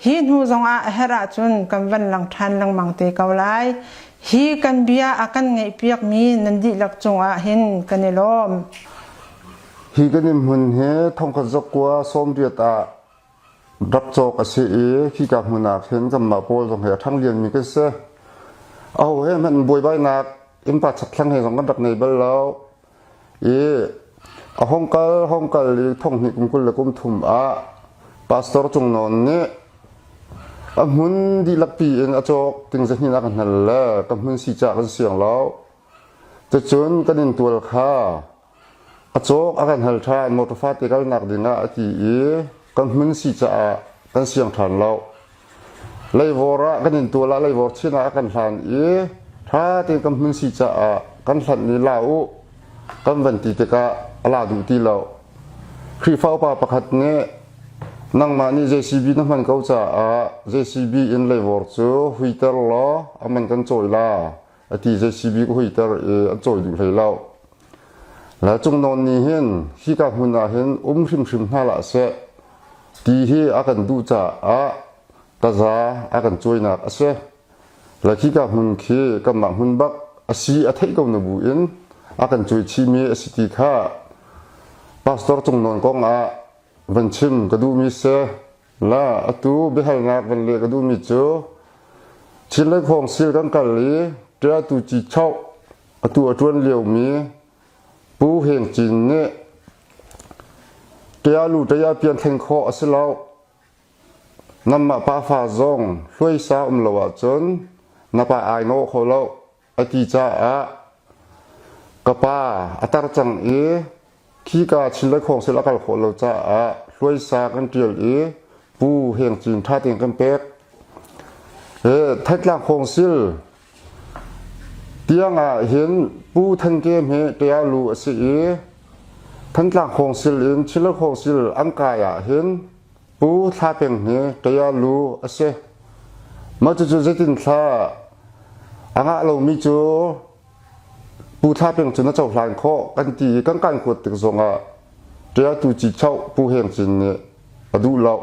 Hi hnu zongah a herh ahcun kan van lang ṭhan lengmang te ko lai. Hi kan bia a kan ngeihpiakmi nan dihlak cungah hin kan i lawm. Hi kan inn hmun hi thongkhat zakua sawmriat ah rak cawk a si i, khika hmun ah khin kanmah pawl zong hi a ṭhang lianmi kan si. Aho he hmanh buaibainak innpa chakthlang he zong kan rak nei bal lo i, a hong kal, hong kal i thonghnih kum kul le kum thum ah Pastor Cung Nawn nih a hmun dihlak pi in a cawk ting zahnih ah kan hnal le kan hmun si caah kan siang lo. Cucun kan inn tual kha a cawk a kan hal ṭhan, motor fate kalnak dingah a ti i kan hmun si caah kan siang ṭhan lo. Leivor ah kan inn tual ah leivor chin ah a kan hlan i ṭha tein kan hmun si caah kan hlanh i la u kan van ti tikah a la duh ti lo. Khrihfa upa pakhat nih, "Nangmah nih J C B na hman ko caah J C B in leivor cu huiter law a man kan cawi la," a ti. J C B ka huiter i an cawi duh hlei lo. Le Cung Nawn nih hin, "Khika hmun ah hin um hrimhrim hna lah seh," ti hi a kan duh caah taza a kan cawinak a si. Le khika hmun khi kanmah hmun bak a si a theih ko na buin a kan cawi chihmi a si ti kha Pastor Cung Nawn kong ah van chim ka duhmi si. La atu biahalnak van leh ka duhmi cu Chinland Council kan kal i Taya tuci chauh atu a ṭuan liomi Pu Heng Cin nih, "Taya lu taya pian thlen khawh a si lo. Nanmah pa fa zong hluaisa um lo ahcun na pa aa ngawh kho lo," a ti caah ka pa a tar cang i khika Chinland Council a kal khawh lo caah hluaisa kan ṭial i Pu Heng Cin ṭha tein kan pek. Eh, Thantlang Council tiang ah hin Pu Than Kem hi taya lu a si i Thantlang Council in Chinland Council an kai ah hin Pu Thla Peng hi taya lu a si. Mah cucu zeitin thla a ngah lomi cu Pu Thla Peng cu na cohlan khawh kan ti i kan kan kuat tik zongah taya tuci chauh Pu Heng Cin nih a duh lo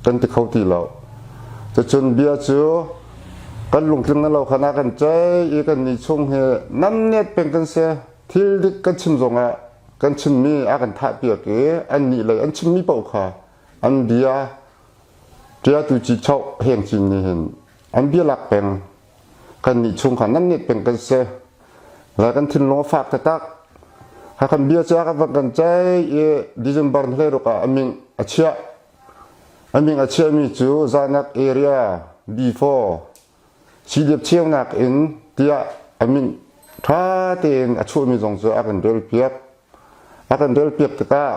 kan ti kho ti lo. Cucun bia cu kan lungtling na lo khan a kan cei i kannih chung hi namnet peng kan si. Thil dik kan chim zongah kan chimmi a kan thahpiak i annih lei an chimmi paoh kha an bia Taya tuci chauh Heng Cin nih hin an bia lak peng. Kannih chung kha namnet peng kan si. Lai kan thinlung a fak taktak. Kha kan bia cu a kan van kan cei i December ni hleiruk ah a ming a chiah. A ming a chiahmi cu Zanak Area B four, Sidiap cheunak in tiah a ming ṭha tein a chuahmi zong cu a kan relpiak. A kan relpiak tikah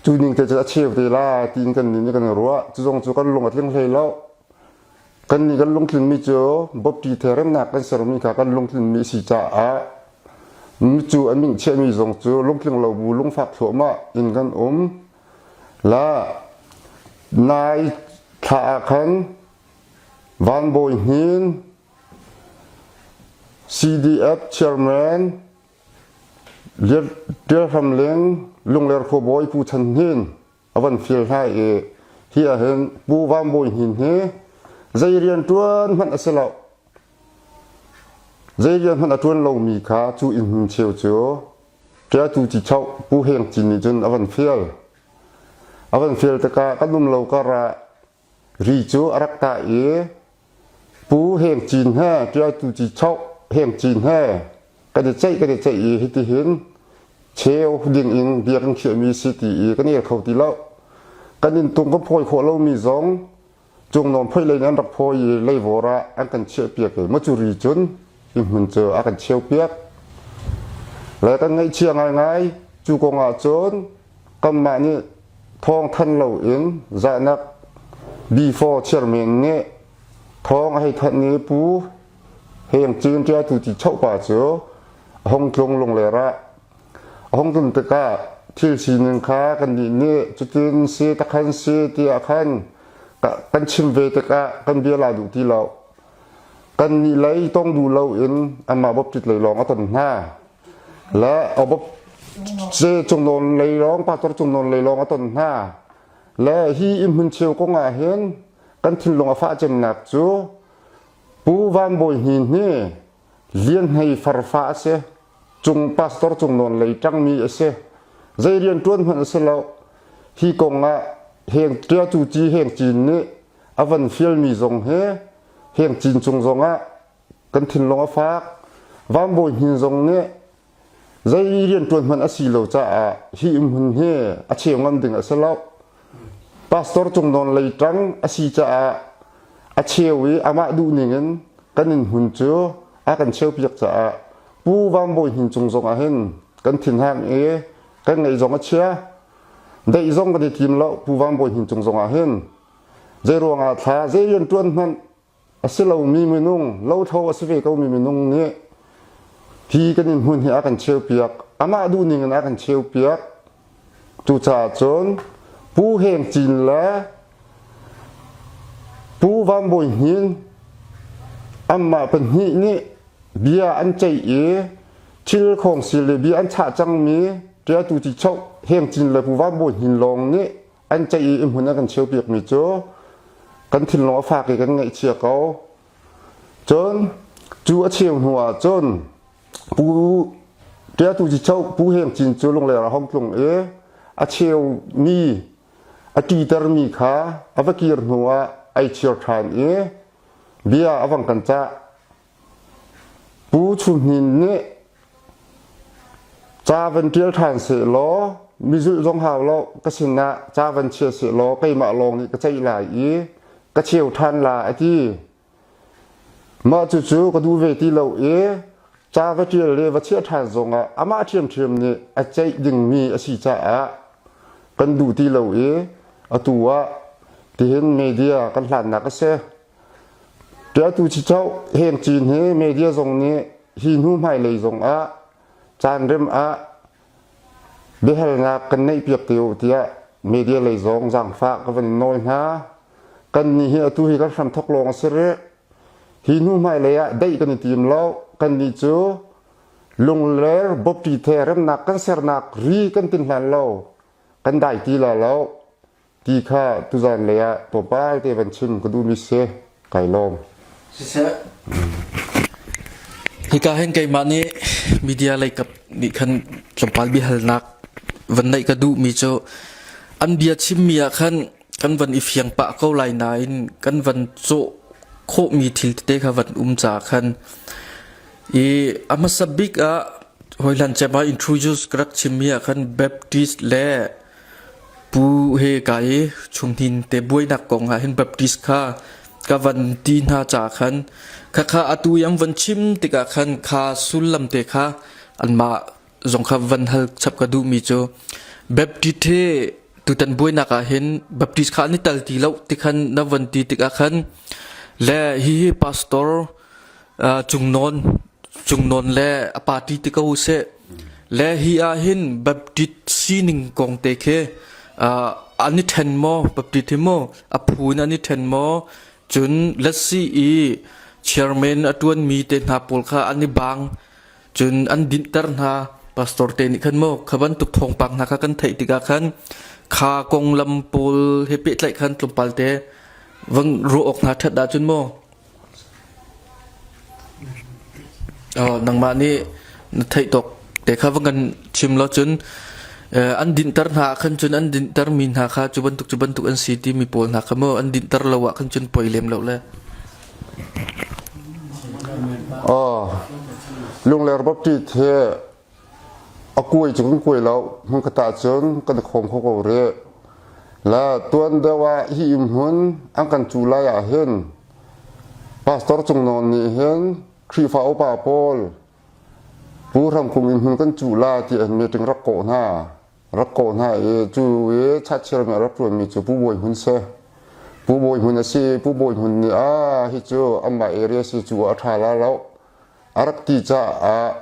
cu ning te cu a cheu te lai tiin kannih nih kan ruah. Cu zong cu kan lung a tling hlei lo. Kannih kan lungtlinmi cu bawmtu theremnak kan sermi kha kan lungtlinmi a si caah, mi cu a ming chiahmi zong cu lungtling lo bu lungfak thluahmah in kan um. La nai thla ah khan Van Bawi Hnin, C D F Chairman Liar Tial Hram Leng Lungler Khuabawi Pu Chan Hnin a van fial hna i, hi ah hin Pu Van Bawi Hnin hi zei rian ṭuan hmanh a si lo. Zei rian hmanh a ṭuan lomi kha cu inn hmun cheu cu Ṭiatu Ci Choh Pu Heng Cin nih cun a van fial. A van fial tikah kan um lo kar ah ri cu a rak tah i, Pu Heng Cin he, Ṭiatu Ci Choh Heng Cin he, kan i ceih, kan i ceih i hitihin cheu ding in bia kan khiahmi si ti i kan el kho ti lo. Kan inn tung kan phawi khawh lomi zong Cungnawn phoih lei nih an rak phawi i leivor ah an kan chiahpiak i, maw cu ri cun inn hmun cu a kan cheupiak. Le kan ngaihchia ngaingai. Cu kong ah cun kanmah nih thawng thanh lo in zahnak B four chairman nih thawng a hei thanh i Pu Heng Cin Ṭiatu Ci Choh pa cu a hung tlung Lungler ah a hung tlun tikah thil sining kha kannih nih cutin si, takhan si tiah khan ka, kan chim ve tikah kan bia la duh ti lo. Kannih lei tong duh lo in anmah Baptist lei lawng a ton hna. Le a Bap-, se Cungnawn lei lawng, Pastor Cungnawn lei lawng a ton hna. Le hi inn hmun cheu kong ah hin kan thinlung a fah cemnak cu Pu Van Bawi Hnin hi Lian Hnei farfa a si. Cung, Pastor Cungnawn lei ṭangmi a si. Zei rian ṭuan hmanh a si lo. Hi kong ah Heng, Ṭiatu Ci Heng Cin nih a van fialmi zong hi Heng Cin cung zongah kan thinlung a fak. Van Bawi Hnin zong nih zei rian ṭuan hmanh a si lo caah hi inn hmun hi a cheu ngam ding a si lo. Pastor Cungnawn lei ṭang a si caah a cheu i amah duh ningin kan inn hmun cu a kan cheupiak caah Pu Van Bawi Hnin cung zongah hin kan thinhang i kan ngaih zong a chia. Daih zong kan i tim lo Pu Van Bawi Hnin cung zongah hin. Zeiruangah thla, zei rian ṭuan hmanh a si lomi minung, lo thlo a si ve komi minung nih hi kan inn hmun hi a kan cheupiak, amah duh ningin a kan cheupiak. Cucaah cun Pu Heng Cin le Pu Van Bawi Hnin, anmah pahnih nih bia an ceih i thil khawngsil le bia an chah cangmi Ṭiatu Ci Choh Heng Cin le Pu Van Bawi Hnin lawng nih an ceih i inn hmun a kan cheupiakmi cu kan thinlung a fak i kan ngaihchia ko. Cun cu a cheu hnu ah cun Pu Ṭiatu Ci Choh Pu Heng Cin cu Lungler a hung tlung i a cheumi, a ṭitermi kha a va kir hnu ah aa chiar ṭhan i bia a vang kan cah. Pu Chum Hnin nih ca van ṭial ṭhan sehlaw, mizulh zong hau lo, ka sinah ca van chia sehlaw, keimah lawng nih ka ceih lai i ka cheu ṭhan lai a ti. Mah cucu ka duh ve ti lo i, ca va ṭial le va chiah ṭhan zongah amah ṭhiamṭhiam nih a ceih dingmi a si caah kan duh ti lo i, atu ah tihin media kan hlannak a si. Ṭiatu Ci Choh Heng Cin hi media zong nih hi hnu hmailei zongah caan rem ah biahalnak kan neihpiak te u tiah media lei zong zaangfah ka van nawl hna. Kannih hi atu hi kan hramthok lawng a si rih. Hi hnu hmailei ah daih kan i tim lo. Kannih cu Lungler Baptist he remnak kan sernak ri kan tin hlan lo, kan dai ti lai lo ti kha tuzan lei ah tlawmpal te van chim ka duhmi si. Kai lawm. Siseh. Hika hin keimah nih media lei kap nih khan tlawmpal biahalnak van neih ka duhmi cu an bia chimmi ah khan kan van i fiang pah ko lai nain kan van cawh khawhmi thil tete kha van um caah khan i a hmasa bik ah Hoi hlan cem ah introduce ka rak chimmi ah khan Baptist le Pu he kai Chum Hnin te buainak kong ah hin Baptist kha ka van ti hna caah khan khakha atu i an van chim tikah khan kha sullam te kha anmah zong kha van hal chap ka duhmi cu Baptist he tutan buainak ah hin Baptist kha an i tal ti lo ti khan na van ti tikah khan le hihi pastor, aa, Cungnawn Cungnawn le a party ti ko u seh. Le hi ah hin Baptist sining kong te khi, aa, an i ṭhen maw, Baptist hi maw, a phu in an i ṭhen maw? Cun letsi i chairman a ṭuanmi te hna pawl kha an i bang. Cun an dinhter hna. Pastor te nih khan maw, kha bantuk thawngpang hna kha kan theih tikah khan kha kong lam pawl he pehtlaih khan tlawmpal te vang ruah awk hna ṭhat dah cun maw? Oh, nangmah nih na theih tawk te kha va kan chim law cun, eh, an dinhter hna ah khan cun an dinhter mi hna kha cu bantuk, cu bantuk an si timi pawl hna kha maw, an dinhter lo ah khan cun poi lem lo le. Oh, Lungler Baptist he a kuai cu kan kuai lo, hmun khat ah cun kan khawm kho ko rih. La tuan deuh ah hi i hmun an kan cuh lai ah hin, Pastor Cung Nawn nih hin Khrihfa upa pawl, Pu Hram Kung in hmun kan cuh lai tiah hin meeting rak kawh hna. Rak kawh hna i cu i chatchiarmi a rak ṭuanmi cu Pu Bawi Hmun si. Pu Bawi Hmun a si i Pu Bawi Hmun nih a hi cu amah area si cu a ṭha lai lo. A rak ti caah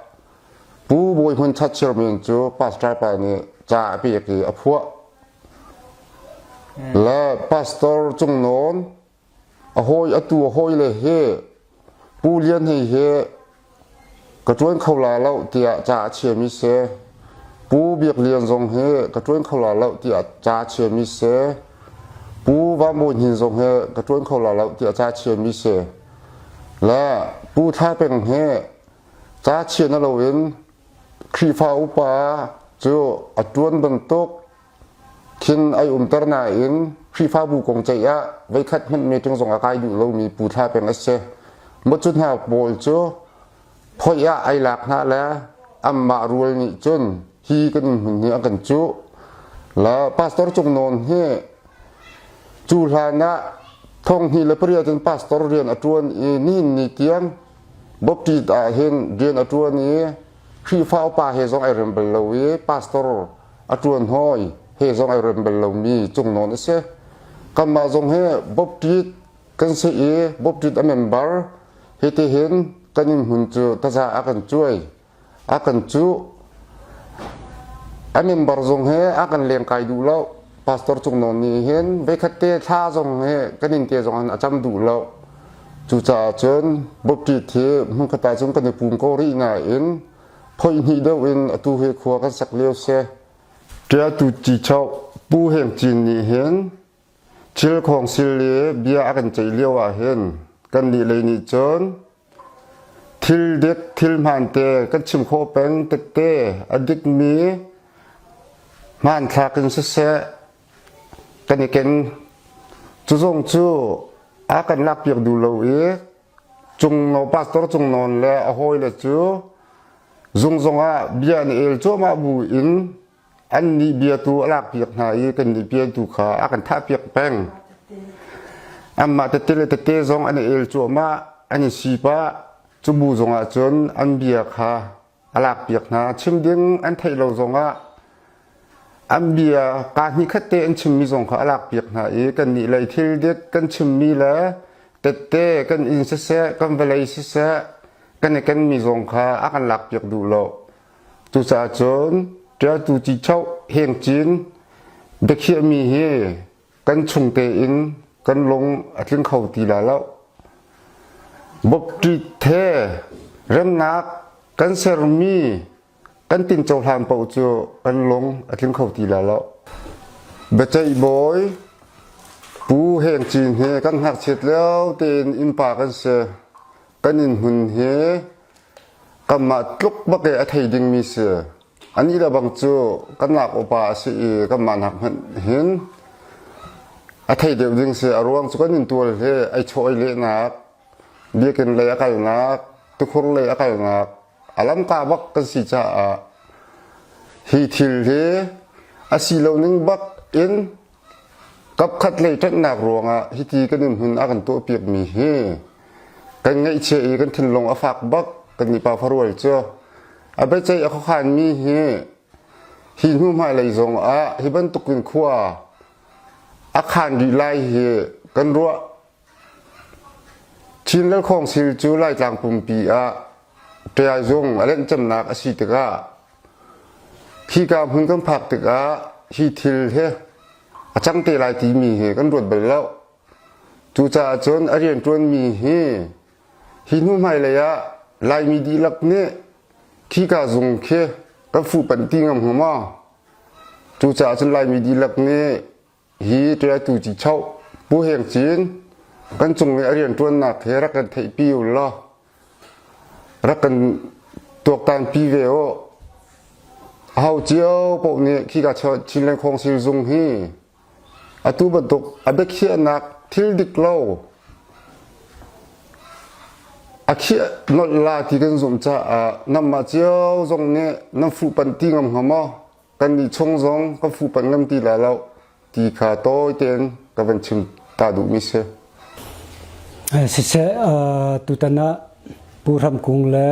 Pu Bawi Hmun chatchiarmi cu pastor pa nih ca a pek i a phuah. Le Pastor Cung Nawn a hawi, atu a hawi le hi Pu Lian Hei hi ka ṭuan kho lai lo tiah ca a chiami si. Pu Biak Lian zong hi ka ṭuan kho lai lo tiah ca a chiami si. Pu Van Bawi Hnin zong hi ka ṭuan kho lai lo tiah ca a chiami si. Le Pu Thla Peng hi ca chia na loin Khrihfa upa cu a ṭuan bantuk khin ai umter nain Khrihfabu kong ceih ah veikhat hmanh meeting zong a kai duh lomi Pu Thla Peng a si. Maw cu hna pawl cu phoih ah ai lak hna le amah rual nih cun hi kan hmun hi a kan cuh. La Pastor Cung Nawn hi cu hlan ah thong hnih le pariat in pastor rian a ṭuan i nihin ni tiang Baptist ah hin rian a ṭuan i Khrihfa upa he zong ai rem bal lo i pastor a ṭuan hawi he zong ai rem bal lomi Cung Nawn a si. Kanmah zong he Baptist kan si i Baptist a member hi tihin kan inn hmun cu taza a kan cuai. A kan cuh. A member zong he a kan lengkai duh lo. Pastor Cung Nawn nih hin veikhat te thla zong he kan inn te zong an a cam duh lo. Cucaah cun Baptist hi hmun khat ah cun kan i pum ko rih nain phoih hnih deuh in atu hi khua kan sak lio si. Ṭialtu Ci Choh Pu Heng Cin nih hin Thil khawngsil i bia a kan ceih lio ah hin kannih lei nih cun thil dik, thil hmaan te kan chim khawh peng tette a dikmi hmaan thlak in siseh, kan i ken. Cu zong cu a kan lakpiak duh lo i, Cung Nawn, Pastor Cung Nawn le a hawi le cu zung zongah bia an i el cuahmah bu in, annih bia tu a lakpiak hna i kannih bia tu kha a kan thahpiak peng. Anmah tete le tete zong an i el cuahmah, an i si pah. Cu bu zongah cun an bia kha a lakpiak hna. Chim ding an theih lo zongah an bia ka hnih khat te an chimmi zong kha a lakpiak hna i kannih lei thil dik kan chimmi le tete kan inn siseh, kan vawlei siseh, kan i kenmi zong kha a kan lakpiak duh lo. Cucaah cun, Ṭialtu Ci Choh Heng Cin biakhiahmi hi kan chung tein kan lung a tling kho ti lai lo. Baptist he remnak kan sermi kan tin cohlan paoh cu kan lung a tling kho ti lai lo. Biaceih bawi Pu Heng Cin hi kan ngakchiat lio tein innpa kan si. Kan inn hmun hi kanmah tluk bak i a thei dingmi si. Anih le bang cu kan lak upa a si i kanmah hnak hmanh hin a thei deuh ding si. A ruang cu kan inn tual hi ai chaw ai lehnak, biakinn lei a kalnak, tukhur lei a kalnak, a lamka bak kan si caah hi thil hi a si lo ning bak in, kapkhat lei ṭanhnak ruangah hiti kan inn hmun a kan tuahpiakmi hi kan ngaihchia i kan thinlung a fak bak kan i pa farual cu a biaceih a khuakhanmi hi, hi hnu hmailei zongah hi bantukin khua a khan rih lai hi kan ruah. Chin Lal Khawngsil cu Laitlang pumpi ah ṭiaizung a lenhcemnak a si tikah, khika hmun kan phak tikah hi thil hi a cang te lai timi hi kan ruat bal lo. Cucaah cun a rianṭuanmi hi Hi hnu hmailei ah Laimi dihlak nih khika zung khi kan fuh panh ti ngam hnga maw? Cucaah cun Laimi dihlak nih hi ṭialtu ci choh Pu Heng Cin kan cung i a rianṭuannak hi rak kan theihpi u law, rak kan tuaktanpi ve u. Aho cio paoh nih khika Chinland Council zung hi atu bantuk a biakhiahnak thil dik lo, a khiah nolh la ti kan zumh caah nanmah cio zong nih nan fuh panh ti ngam hnga maw? Kannih chung zong kan fuh panh ngam ti la lo ti kha tawi tein ka van chim ta duhmi si. Siseh, aa, tutan ah Pu Hram Kung le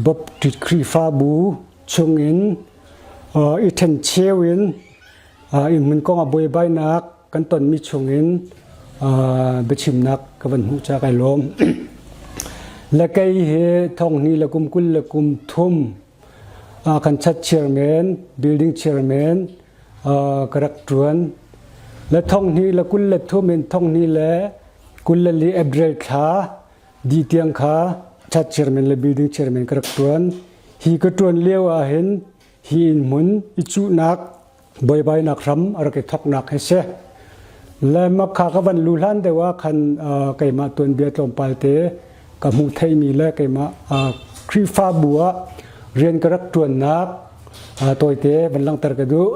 Baptist Khrihfabu chungin, aa, i ṭhen cheu in, aa, i hmun kong a buaibainak kan tonmi chungin, aa, biachimnak ka van hmuh ca kai lawm. Le kei hi thonghni le kum kul le kum thum, aa, kan chat chairman, building chairman, aa, ka rak ṭuan. Le thonghni le kul le thum in thonghni le kul le li April thla dih tiang kha chat chairman le building chairman ka rak ṭuan. Hi ka ṭuan lio ah hin hi in hmun i cuhnak buaibainak hram a rak i thoknak hi si. Le makha ka van luh hlan deuh ah khan, aa, keimah tuanbia tlawmpal te ka hmuh theihmi le keimah, aa, Khrihfabu ah rian ka rak ṭuannak, aa, tawite van langhter ka duh.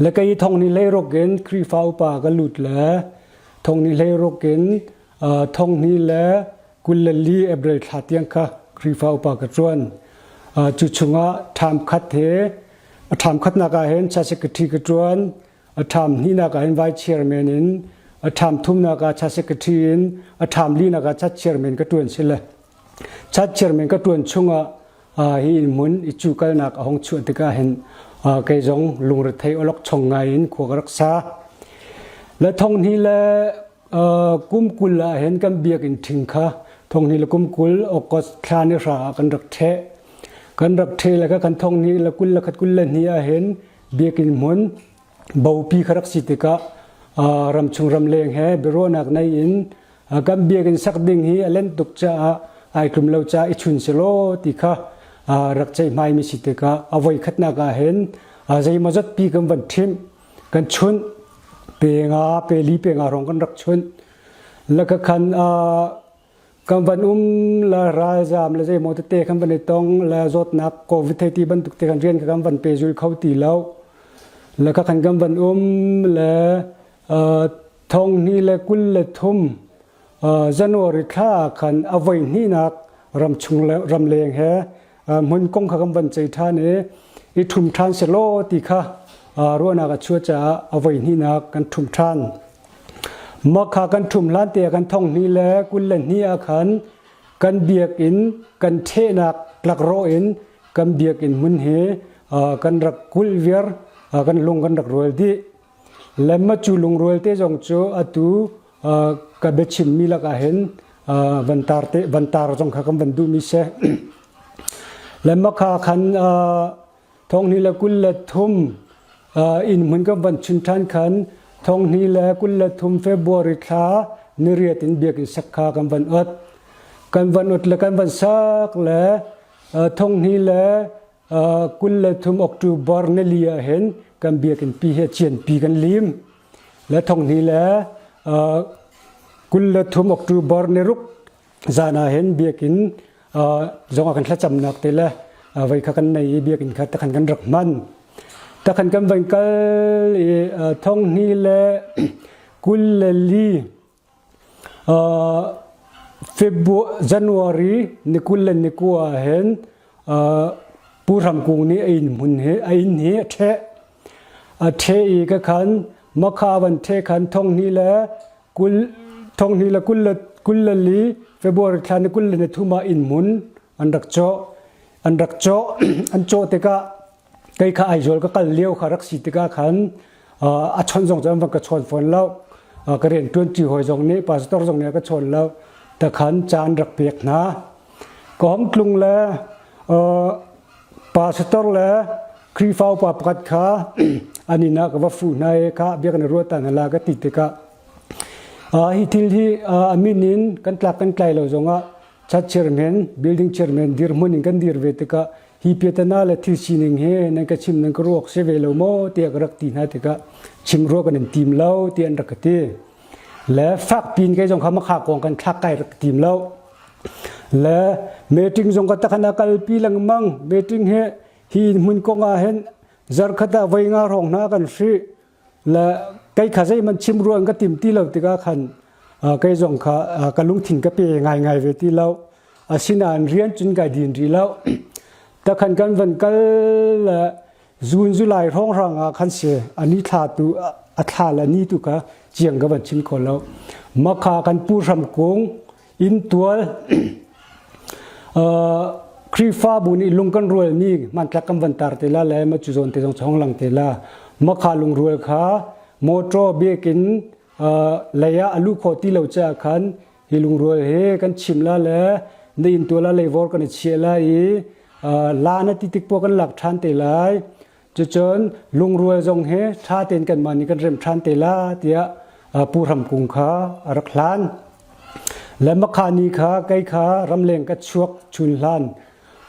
Le kei thonghni hleiruk in Khrihfa upa ka lut le thonghni hleiruk in, aa, thonghni le kul le li April thla tiang kha Khrihfa upa ka ṭuan. Aa, cu chungah ṭham khat hi, a ṭham khatnak ah hin church secretary ka ṭuan, a ṭham hnihnak ah hin vice chairman in, a ṭham thumnak ah church secretary in, a ṭham linak ah church chairman ka ṭuan si le. Church chairman ka ṭuan chungah, aa, hi in hmun i cuhkalnak a hung chuah tikah hin, aa, kei zong lungrethei awlok chong ngai in khua ka rak sa. Le thonghni le, aa, kum kul ah hin kan biakinn ṭhing kha thonghni le kum kul August thla ni hra ah kan rak ṭheh. Kan rak ṭheh le kha khan thonghni le kul le khat kul le hnih ah hin biakinn hmun bopi kha rak si tikah, aa, ramchung ramleng he biaruahnak nei in, aa, kan biakinn sak ding hi a len tuk caah aa tlum lo caah i chun si law ti kha, aa, rak ceihmaimi si tikah a voikhatnak ah hin, aa, zeimawzatpi kan van ṭhimh, kan chunh, pe nga, pe li, pe nga hrawng kan rak chunh. Le kha khan, aa, kan van um le ralzam le zeimaw tete kan van i tong le zawtnak covid thei ti bantuk te khan rian kha kan van pe zul kho ti lo. Le kha khan kan van um le, aa, thonghni le kul le thum, aa, January thla ah khan a voi hnihnak ramchung le ramleng he, aa, hmun kong kha kan van cei ṭhan i, i ṭhum ṭhan si law ti kha, aa, ruahnak a chuah caah a voi hnihnak kan ṭhum ṭhan. Makha kan ṭhum hlan te ah khan thonghni le kul le hnih ah khan kan biakinn kan ṭhehnak tlakrawh in kan biakinn hmun hi, aa, kan rak kulh viar, aa, kan lung kan rak rual dih. Le macu lungrual te zong cu atu, aa, ka biachimmi lakah hin, aa, van tar te, van tar zong kha kan van duhmi si. Le makha khan, aa, thonghni le kul le thum, aa, in hmun kan van chun ṭhan khan, thonghni le kul le thum February thla ni riat in biakinn sak kha kan van awt. Kan van awt le kan van sak le, aa, thonghni le, aa, kul le thum October ni li ah hin kan biakinn pi hi a cianpi kan lim. Le thonghni le, aa, kul le thum October ni ruk zan ah hin biakinn, aa, zong ah kan thlacamnak te le, aa, voi kha kan nei i biakinn kha takhan kan rak hman. Takhan kan van kal i, aa, thonghni le kul le li, aa, February, January ni kul le ni kua ah hin, aa, Pu Hram Kung nih a inn hmun hi, a inn hi a ṭheh. A ṭheh i kha khan makha a van ṭheh khan thonghni le kul, thonghni le kul le, kul le li February thla ni kul le ni thum ah inn hmun an rak cawh. An rak cawh, an cawh tikah kei kha Aizawl ka kal lio kha rak si tikah khan, aa, a chawnh zong cu an van ka chawn fawn lo. Aa, ka rianṭuanṭi hawi zong nih, pastor zong nih a ka chawn lo. Takhan ca an rak pek hna. Ka hung tlung le, aa, pastor le Khrihfa upa pakhat kha an inn ah ka va fuh hna i kha biakinn ruah ta hna la ka ti tikah Aa, hi thil hi, aa, a min in kan tlak kan tlai lo zongah, church chairman, building chairman dirhmun in kan dir ve tikah, hi piatana le thil sining he nan ka chim nan ka ruak sia ve lo maw tiah ka rak ti hna tikah, chim ruak kan in tim lo tiah an rak ka ti. Le fakpi in kei zong kha makha kong kan thlak kai rak tim lo. Le meeting zong ka takhan a kalpi lengmang, meeting he hi hmun kong ah hin zarh khat ah voi nga hrawng hna kan hrih. Le kei kha zeihmanh chim ruah in ka tim ti lo tikah khan, aa, kei zong kha, aa, ka lungthin ka pe ngaingai ve ti lo. Asinain rian cun kai din rih lo. Takhan kan van kal le June, July hrawnghrang ah khan si, a ni thla tu, a thla le a ni tu kha ciang ka van chim kho lo. Makha kan Pu Hram Kung, Inn tual, aa, Khrihfabu nih lung kan rualmi hmantlak kan van tar te la le, macu zawn te zong chawng lang te la. Makha lungrual kha motor biakinn, aa, lei ah a luh khawh ti lo caah khan hi lungrual hi kan chim la le, na inn tual ah leivor kan i chiah la i, aa, la na ti tik pua kan lak ṭhan te lai. Cucun lungrual zong hi ṭha tein kanmah nih kan remh ṭhan te la, tiah, aa, Pu Hram Kung kha a rak hlan. Le makha ni kha kei kha ramleng ka chuak chun hlan.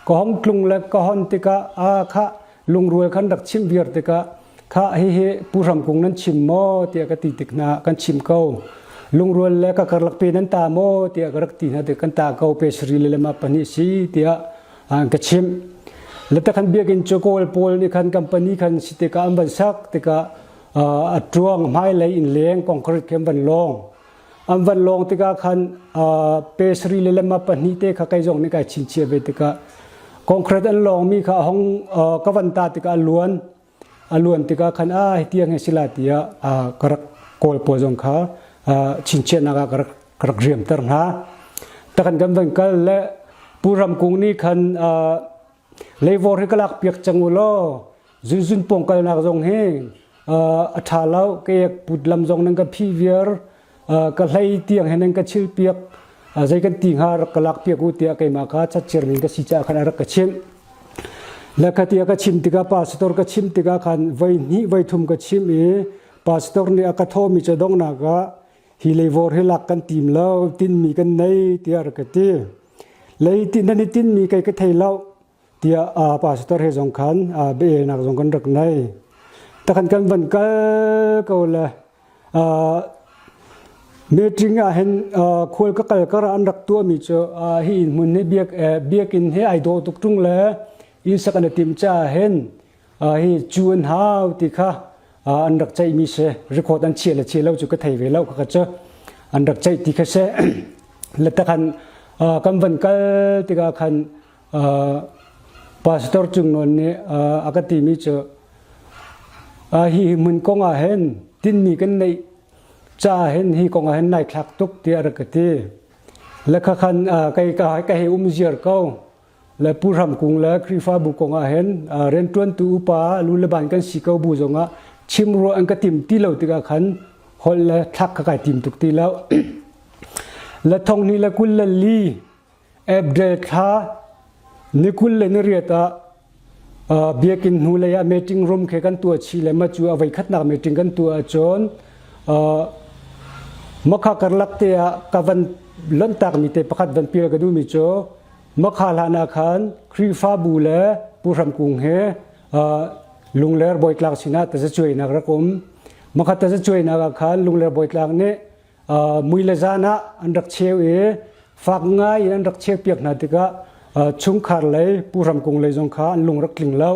Ka hong tlung le ka hon tikah, aa, kha lungrual khan rak chimh viar tikah, kha hihi Pu Hram Kung nan chim maw tiah ka ti tik hna, kan chim ko. Lungrual le ka karlak pe nan ta maw tiah ka rak ti hna tik kan ta ko, pe sari le lema pahnih si tiah, aa, ka chimh. Le takhan biakinn cu Kawl pawl nih khan company khan si tikah an van sak tikah, aa, a ṭuang hmailei in leng concrete khi an van lawng. An van lawng tikah khan, aa, pe sari le lema pahnih te kha kei zong nih kai chinchiah ve tikah, concrete an lawngmi kha a hong, aa, ka van ta tikah a luan. A luan tikah khan, aa, hitiang he si lai tiah, aa, ka rak, Kawl pawl zong kha, aa, chinchiahnak ah ka rak, ka rak riamter hna. Takhan kan van kal le Pu Hram Kung nih khan, aa, leivor hi ka lak piak cang u law, zunzun pawngkalnak zong hi, aa, a ṭha lo, ka ek put lam zong nan ka phih viar, aa, ka hlei tiang he nan ka chilh piak, aa, zei kan ti hnga rak ka lak piak u tiah keimah kha church chairman ka si caah khan a rak ka chimh. Le kha tiah ka chim tikah, pastor ka chim tikah khan voi hnih voi thum ka chimh i, pastor nih a ka thawhmi cu a donghnak ah, hi leivor hi lak kan tim lo, tinhmi kan nei tiah a rak ka ti. Le hi ti, nan i tinhmi kei ka thei lo, tiah, aa, pastor he zong khan, aa, biaelnak zong kan rak nei. Takhan kan van kal ko le, aa, meeting ah hin, aa, khual ka kal kar ah an rak tuahmi cu, aa, hi inn hmun hi biak, eh, biakinn he aa dawh tuk ṭung le inn sak an i timh caah hin, aa, hi cu an hau ti kha, aa, an rak ceihmi si, record an chiah le chia lo cu ka thei ve lo, kha kha cu an rak ceih ti kha si. Le takhan, aa, kan van kal tikah khan, aa, pastor Cung Nawn nih, aa, a ka timi cu, aa, hi, hi hmun kong ah hin tinhmi kan neih caah hin hi kong ah hin nai thlak tuk tiah a rak ka ti. Le kha khan, aa, kei ka, ka he um ziar ko. Le Pu Hram Kung le Khrihfabu kong ah hin, aa, rianṭuantu upa lu le ban kan si ko bu zongah chim ruah an ka tim ti lo tikah khan holh le thlak kha kai tim tuk ti lo. Le thonghnih le kul le li April thla ni kul le ni riat ah, aa, biakinn hnu lei ah meeting room khi kan tuah chih le macu a voikhatnak meeting kan tuah ahcun, aa, makha karlak te ah ka van lonhtakmi te pakhat van pial ka duhmi cu, makha hlan ah khan Khrihfabu le Pu Hram Kung he, aa, Lungler Bawitlak sinah tazacuainak rak um. Makha tazacuainak ah khan Lungler Bawitlak nih, aa, mui le zan ah an rak cheu i, fak ngai in an rak cheu piak hna tikah, aa, chungkhar lei, Pu Hram Kung lei zong kha an lung rak tling lo.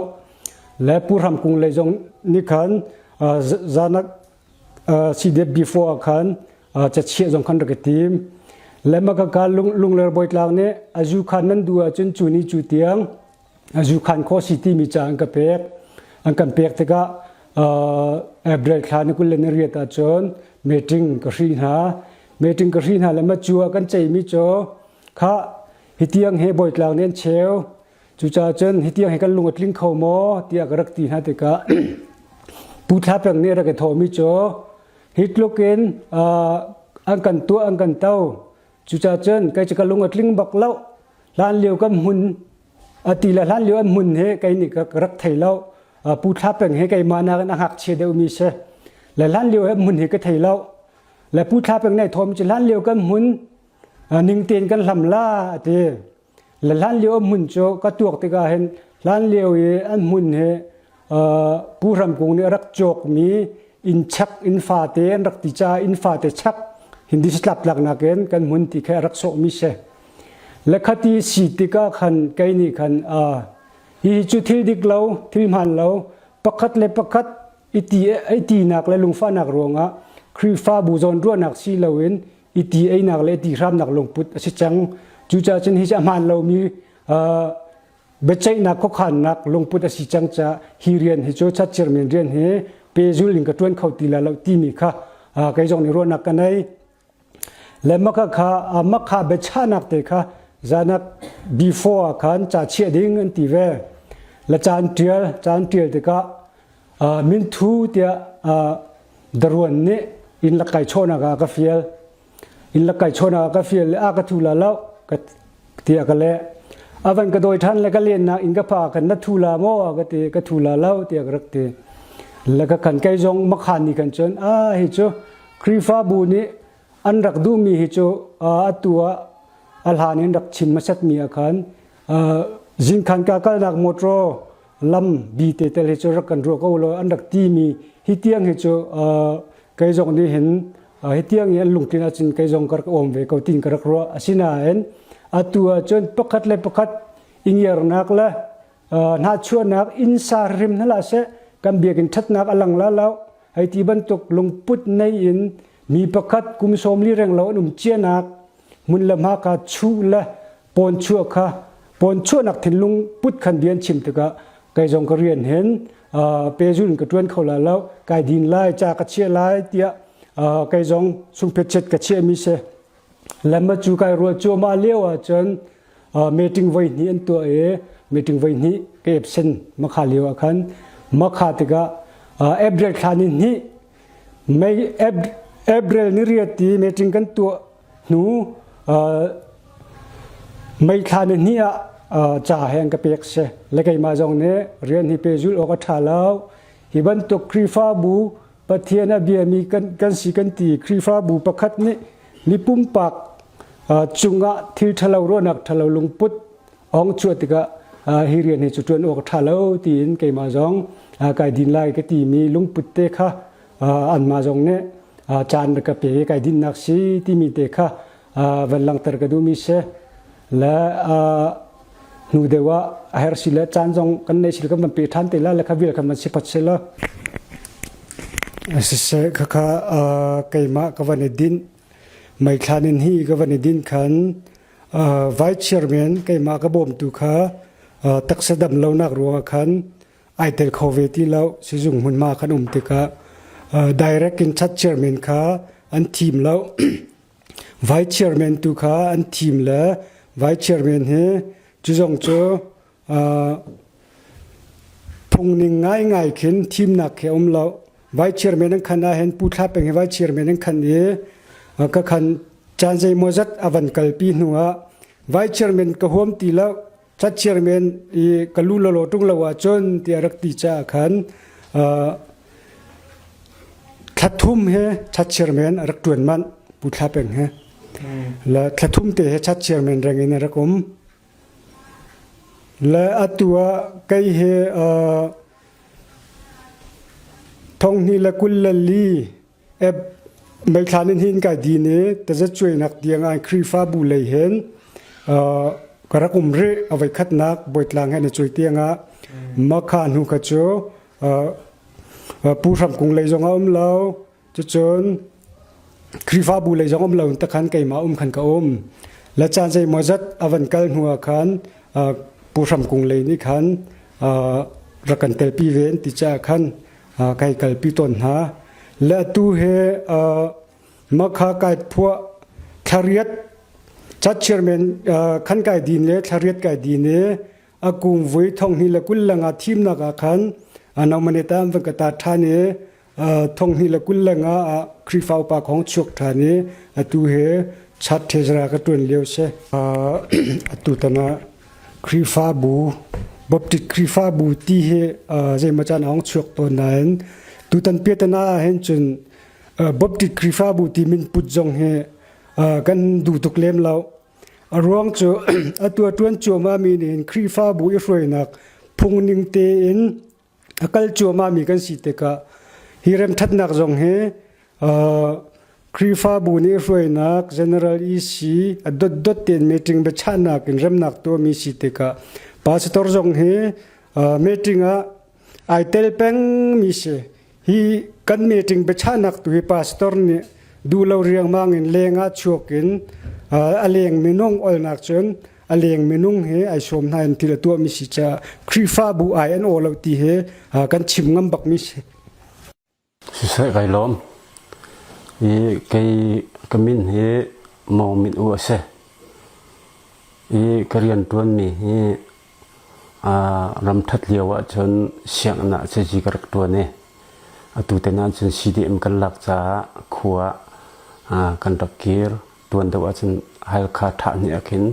Le Pu Hram Kung lei zong nih khan, aa, z-, zan ah, aa, C D F B four ah khan, aa, cachiah zong khan rak i tim. Le makaka Lung-, Lungler Bawitlak nih a zu khan nan duh ahcun cu ni cu tiang, a zu khan khawh si timi ca an ka pek. An kan pek tikah, aa, April thla ni kul le ni riat ahcun meeting ka hrih hna. Meeting ka hrih hna le macu ah kan ceihmi cu kha hitiang he Bawitlak nih an cheu. Cucaah cun hitiang he kan lung a tling kho maw tiah ka rak ti hna tikah Pu Thla Peng nih a rak i thawhmi cu hi tluk in, aa, an kan tuah, an kan to. Cucaah cun kei cu ka lung a tling bak lo. Hlanlio kan hmun a ti le hlanlio an hmun hi kei nih ka, ka rak thei lo. Aa, Pu Thla Peng hi keimah nakin a ngakchia deuhmi si. Le hlanlio he hmun hi ka thei lo. Le Pu Thla Peng nei thawm ci hlan lio kan hmun, a, ning ten kan hlam la a ti. Le hlan lio a hmun cu ka tuak tikah hin hlan lio i an hmun hi, a, Pu Hram Kung nih a rak cawkmi inn chak, inn fate an rak ti caah inn fate chak, Hindi sitlaptlaknak in kan hmun ti kha a rak sawhmi si. Le khati si tikah khan kei nih khan, a, hi cu thil dik lo, thil hmaan lo, pakhat le pakhat i ti, i tinak le lungfahnak ruangah Khrihfabu zawnruahnak si loin i ti einak le i ti hramnak lungput a si cang. Cucaah cun hi a hmaan lomi, aa, biaceihnak khuakhannak lungput a si cang caah hi rian hi cu, chat chairman rian hi pehzul in ka ṭuan kho ti la lo timi kha, aa, kei zong nih ruahnak ka nei. Le makha kha, a, makha biachahnak te kha zanak before ah khan ca chiah ding an ti ve. Le caan ṭial, caan ṭial tikah, a, Min Thu tiah, a, Daruan nih inn lakkai chawhnak ah ka fial. Inn lakkai chawhnak ah ka fial le, a ka thu la lo, ka tiah ka leh. A van ka dawi ṭhan le ka lennak in ka pha khan na thu la maw? A ka ti, ka thu la lo, tiah ka rak ti. Le ka khan kei zong makha nih khan cun, a, hi cu Khrihfabu nih an rak duhmi hi cu, aa, atu ah a hlan in rak chim hmasatmi ah khan, aa, zinkhan ka kalnak motor lam bi te tel hi cu rak kan ruah ko law, an rak timi hi tiang hi cu, aa, kei zong nih hin, aa, hi tiang i an lungtlin ahcun kei zong ka rak awm ve ko tiin ka rak ruah. Asinain atu ahcun pakhat le pakhat i ngiarnak le, aa, hnahchuahnak inn sa hrim hna la seh, kan biakinn ṭhatnak a lang la lo. Hei ti bantuk lungput nei in mi pakhat kum sawmli reng lo an um cianak hmun le hma kha chuh le pawnchuah kha, pawnchuahnak thinlung put khan bia an chim tikah kei zong ka rian hin, aa, pehzul in ka ṭuan kho la lo, kai din lai, ca ka chiah lai tiah, aa, kei zong sungphet chet ka chiahmi si. Le ma cu kai ruah cuahmah lio ahcun, aa, meeting voi hnih an tuah i, meeting voi hnih ka absent makha lio ah khan, makha tikah, aa, April thla ni hnih, May, Ap-, April ni riat i meeting kan tuah hnu, aa, May thla ni hnih ah, aa, ca he an ka pek si. Le keimah zong nih rian hi pehzul awk a ṭha lo. Hi bantuk Khrihfabu Pathian a biami kan, kan si kan ti Khrihfabu pakhat nih mi pumpak, aa, cungah thil ṭhalo, ruahnak ṭhalo lungput a hung chuah tikah, aa, hi rian hi cu ṭuan awk a ṭha lo tiin keimah zong, aa, kai din lai ka timi lungput te kha, aa, anmah zong nih, aa, caan ka pe i kai dinnak si timi te kha, aa, van langhter ka duhmi si. Le, aa, hnu deuh ah a herh si le caan zong kan neih si le kan van pe ṭhan te lai le kha vial khan van si phot si lo. Siseh, kha kha, aa, keimah ka van i dinh, May thla ni hnih ka van i dinh khan, aa, vice chairman keimah ka bawmtu kha, aa, taksa dam lonak ruangah khan aa tel kho ve ti lo, sizung hmunhma khan um tikah, aa, direct in chat chairman kha an thim lo. Vice chairman tu kha an thim le vice chairman hi cu zong cu, aa, phungning ngaingai khin thimnak khi a um lo. Vice chairman an khan ah hin Pu Thla Peng hi vice chairman an khan i, aa, ka khan caan zeimawzat a van kalpi hnu ah vice chairman ka huam ti lo, chat chairman i ka lu lawlaw ṭung lo ahcun tiah rak ti caah khan, aa, thla thum he chat chairman a rak ṭuan manh, Pu Thla Peng he. Le thla thum te he chat chairman reng in a rak um. Le atu ah kei he, aa, thonghnih le kul le li, Ap-, May thla ni hnih in kai din i taza cuainak tiang ah Khrihfabu lei hin, aa, ka rak um rih. A voikhatnak Bawi Tlang he na cuai tiang ah makha hnu kha cu, aa, aa, Pu Hram Kung lei zong a um lo, cucun Khrihfabu lei zong a um lo, takhan keimah um khan ka um. Le caan zeimawzat a van kal hnu ah khan, aa, Pu Hram Kung lei nih khan, aa, rak kan telpi ve an ti caah khan, aa, ka hei kalpi tawn hna. Le atu he, aa, makha kai phuah thla riat, chat chairman, aa, khan kai din le thla riat kai din i a kungvui thonghnih le kul le nga thimnak ah khan, aa, nominate ah an van ka tat ṭhan i, aa, thonghnih le kul le nga ah Khrihfa upa ka hung chuak ṭhan i atu he chat treasurer ka ṭuan lio si. Aa, atu tan ah Khrihfabu, Baptist Khrihfabu ti hi, aa, zeimawzat caan a hung chuak tawn nain, tutan piatan ah hin cun, Baptist Khrihfabu ti min put zong hi kan duh tuk lem lo. A ruang cu atu a ṭuan cuahmah mi nih hin Khrihfabu i hruainak phung ning tein a kal cuahmah mi kan si tikah hi remṭhatnak zong hi Khrihfabu nih i hruainak General E C a dotdot tein meeting biachahnak in remnak tuahmi si tikah pastor zong hi meeting ah aa tel pengmi si. Hi kan meeting biachahnak tu hi pastor nih duh lo riangmang in leng ah chuak in a leng minung olnak cun a leng minung hi aa sawm hna in thil a tuahmi si caah Khrihfabu aa an aw lo ti hi kan chim ngam bakmi si. Siseh, ka i lawm. I kei ka min hi Maw Min U a si. I ka rian ṭuanmi hi aa ramṭhat lio ahcun sianginn ah cazi ka rak ṭuan i atu te nain cun C D M kan lak caah khua ah aa kan rak kir. Tuan deuh ahcun Halkha ṭhah hnih ah khin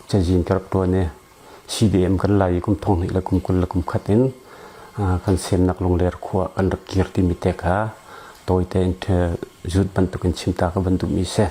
cazi in ka rak ṭuan i C D M kan lai i kum thong hnih le kum kul le kum khat in aa kan semnak lungler khua ah kan rak kir timi te kha tawite in ṭhe zut bantukin chim ta ka van duhmi si.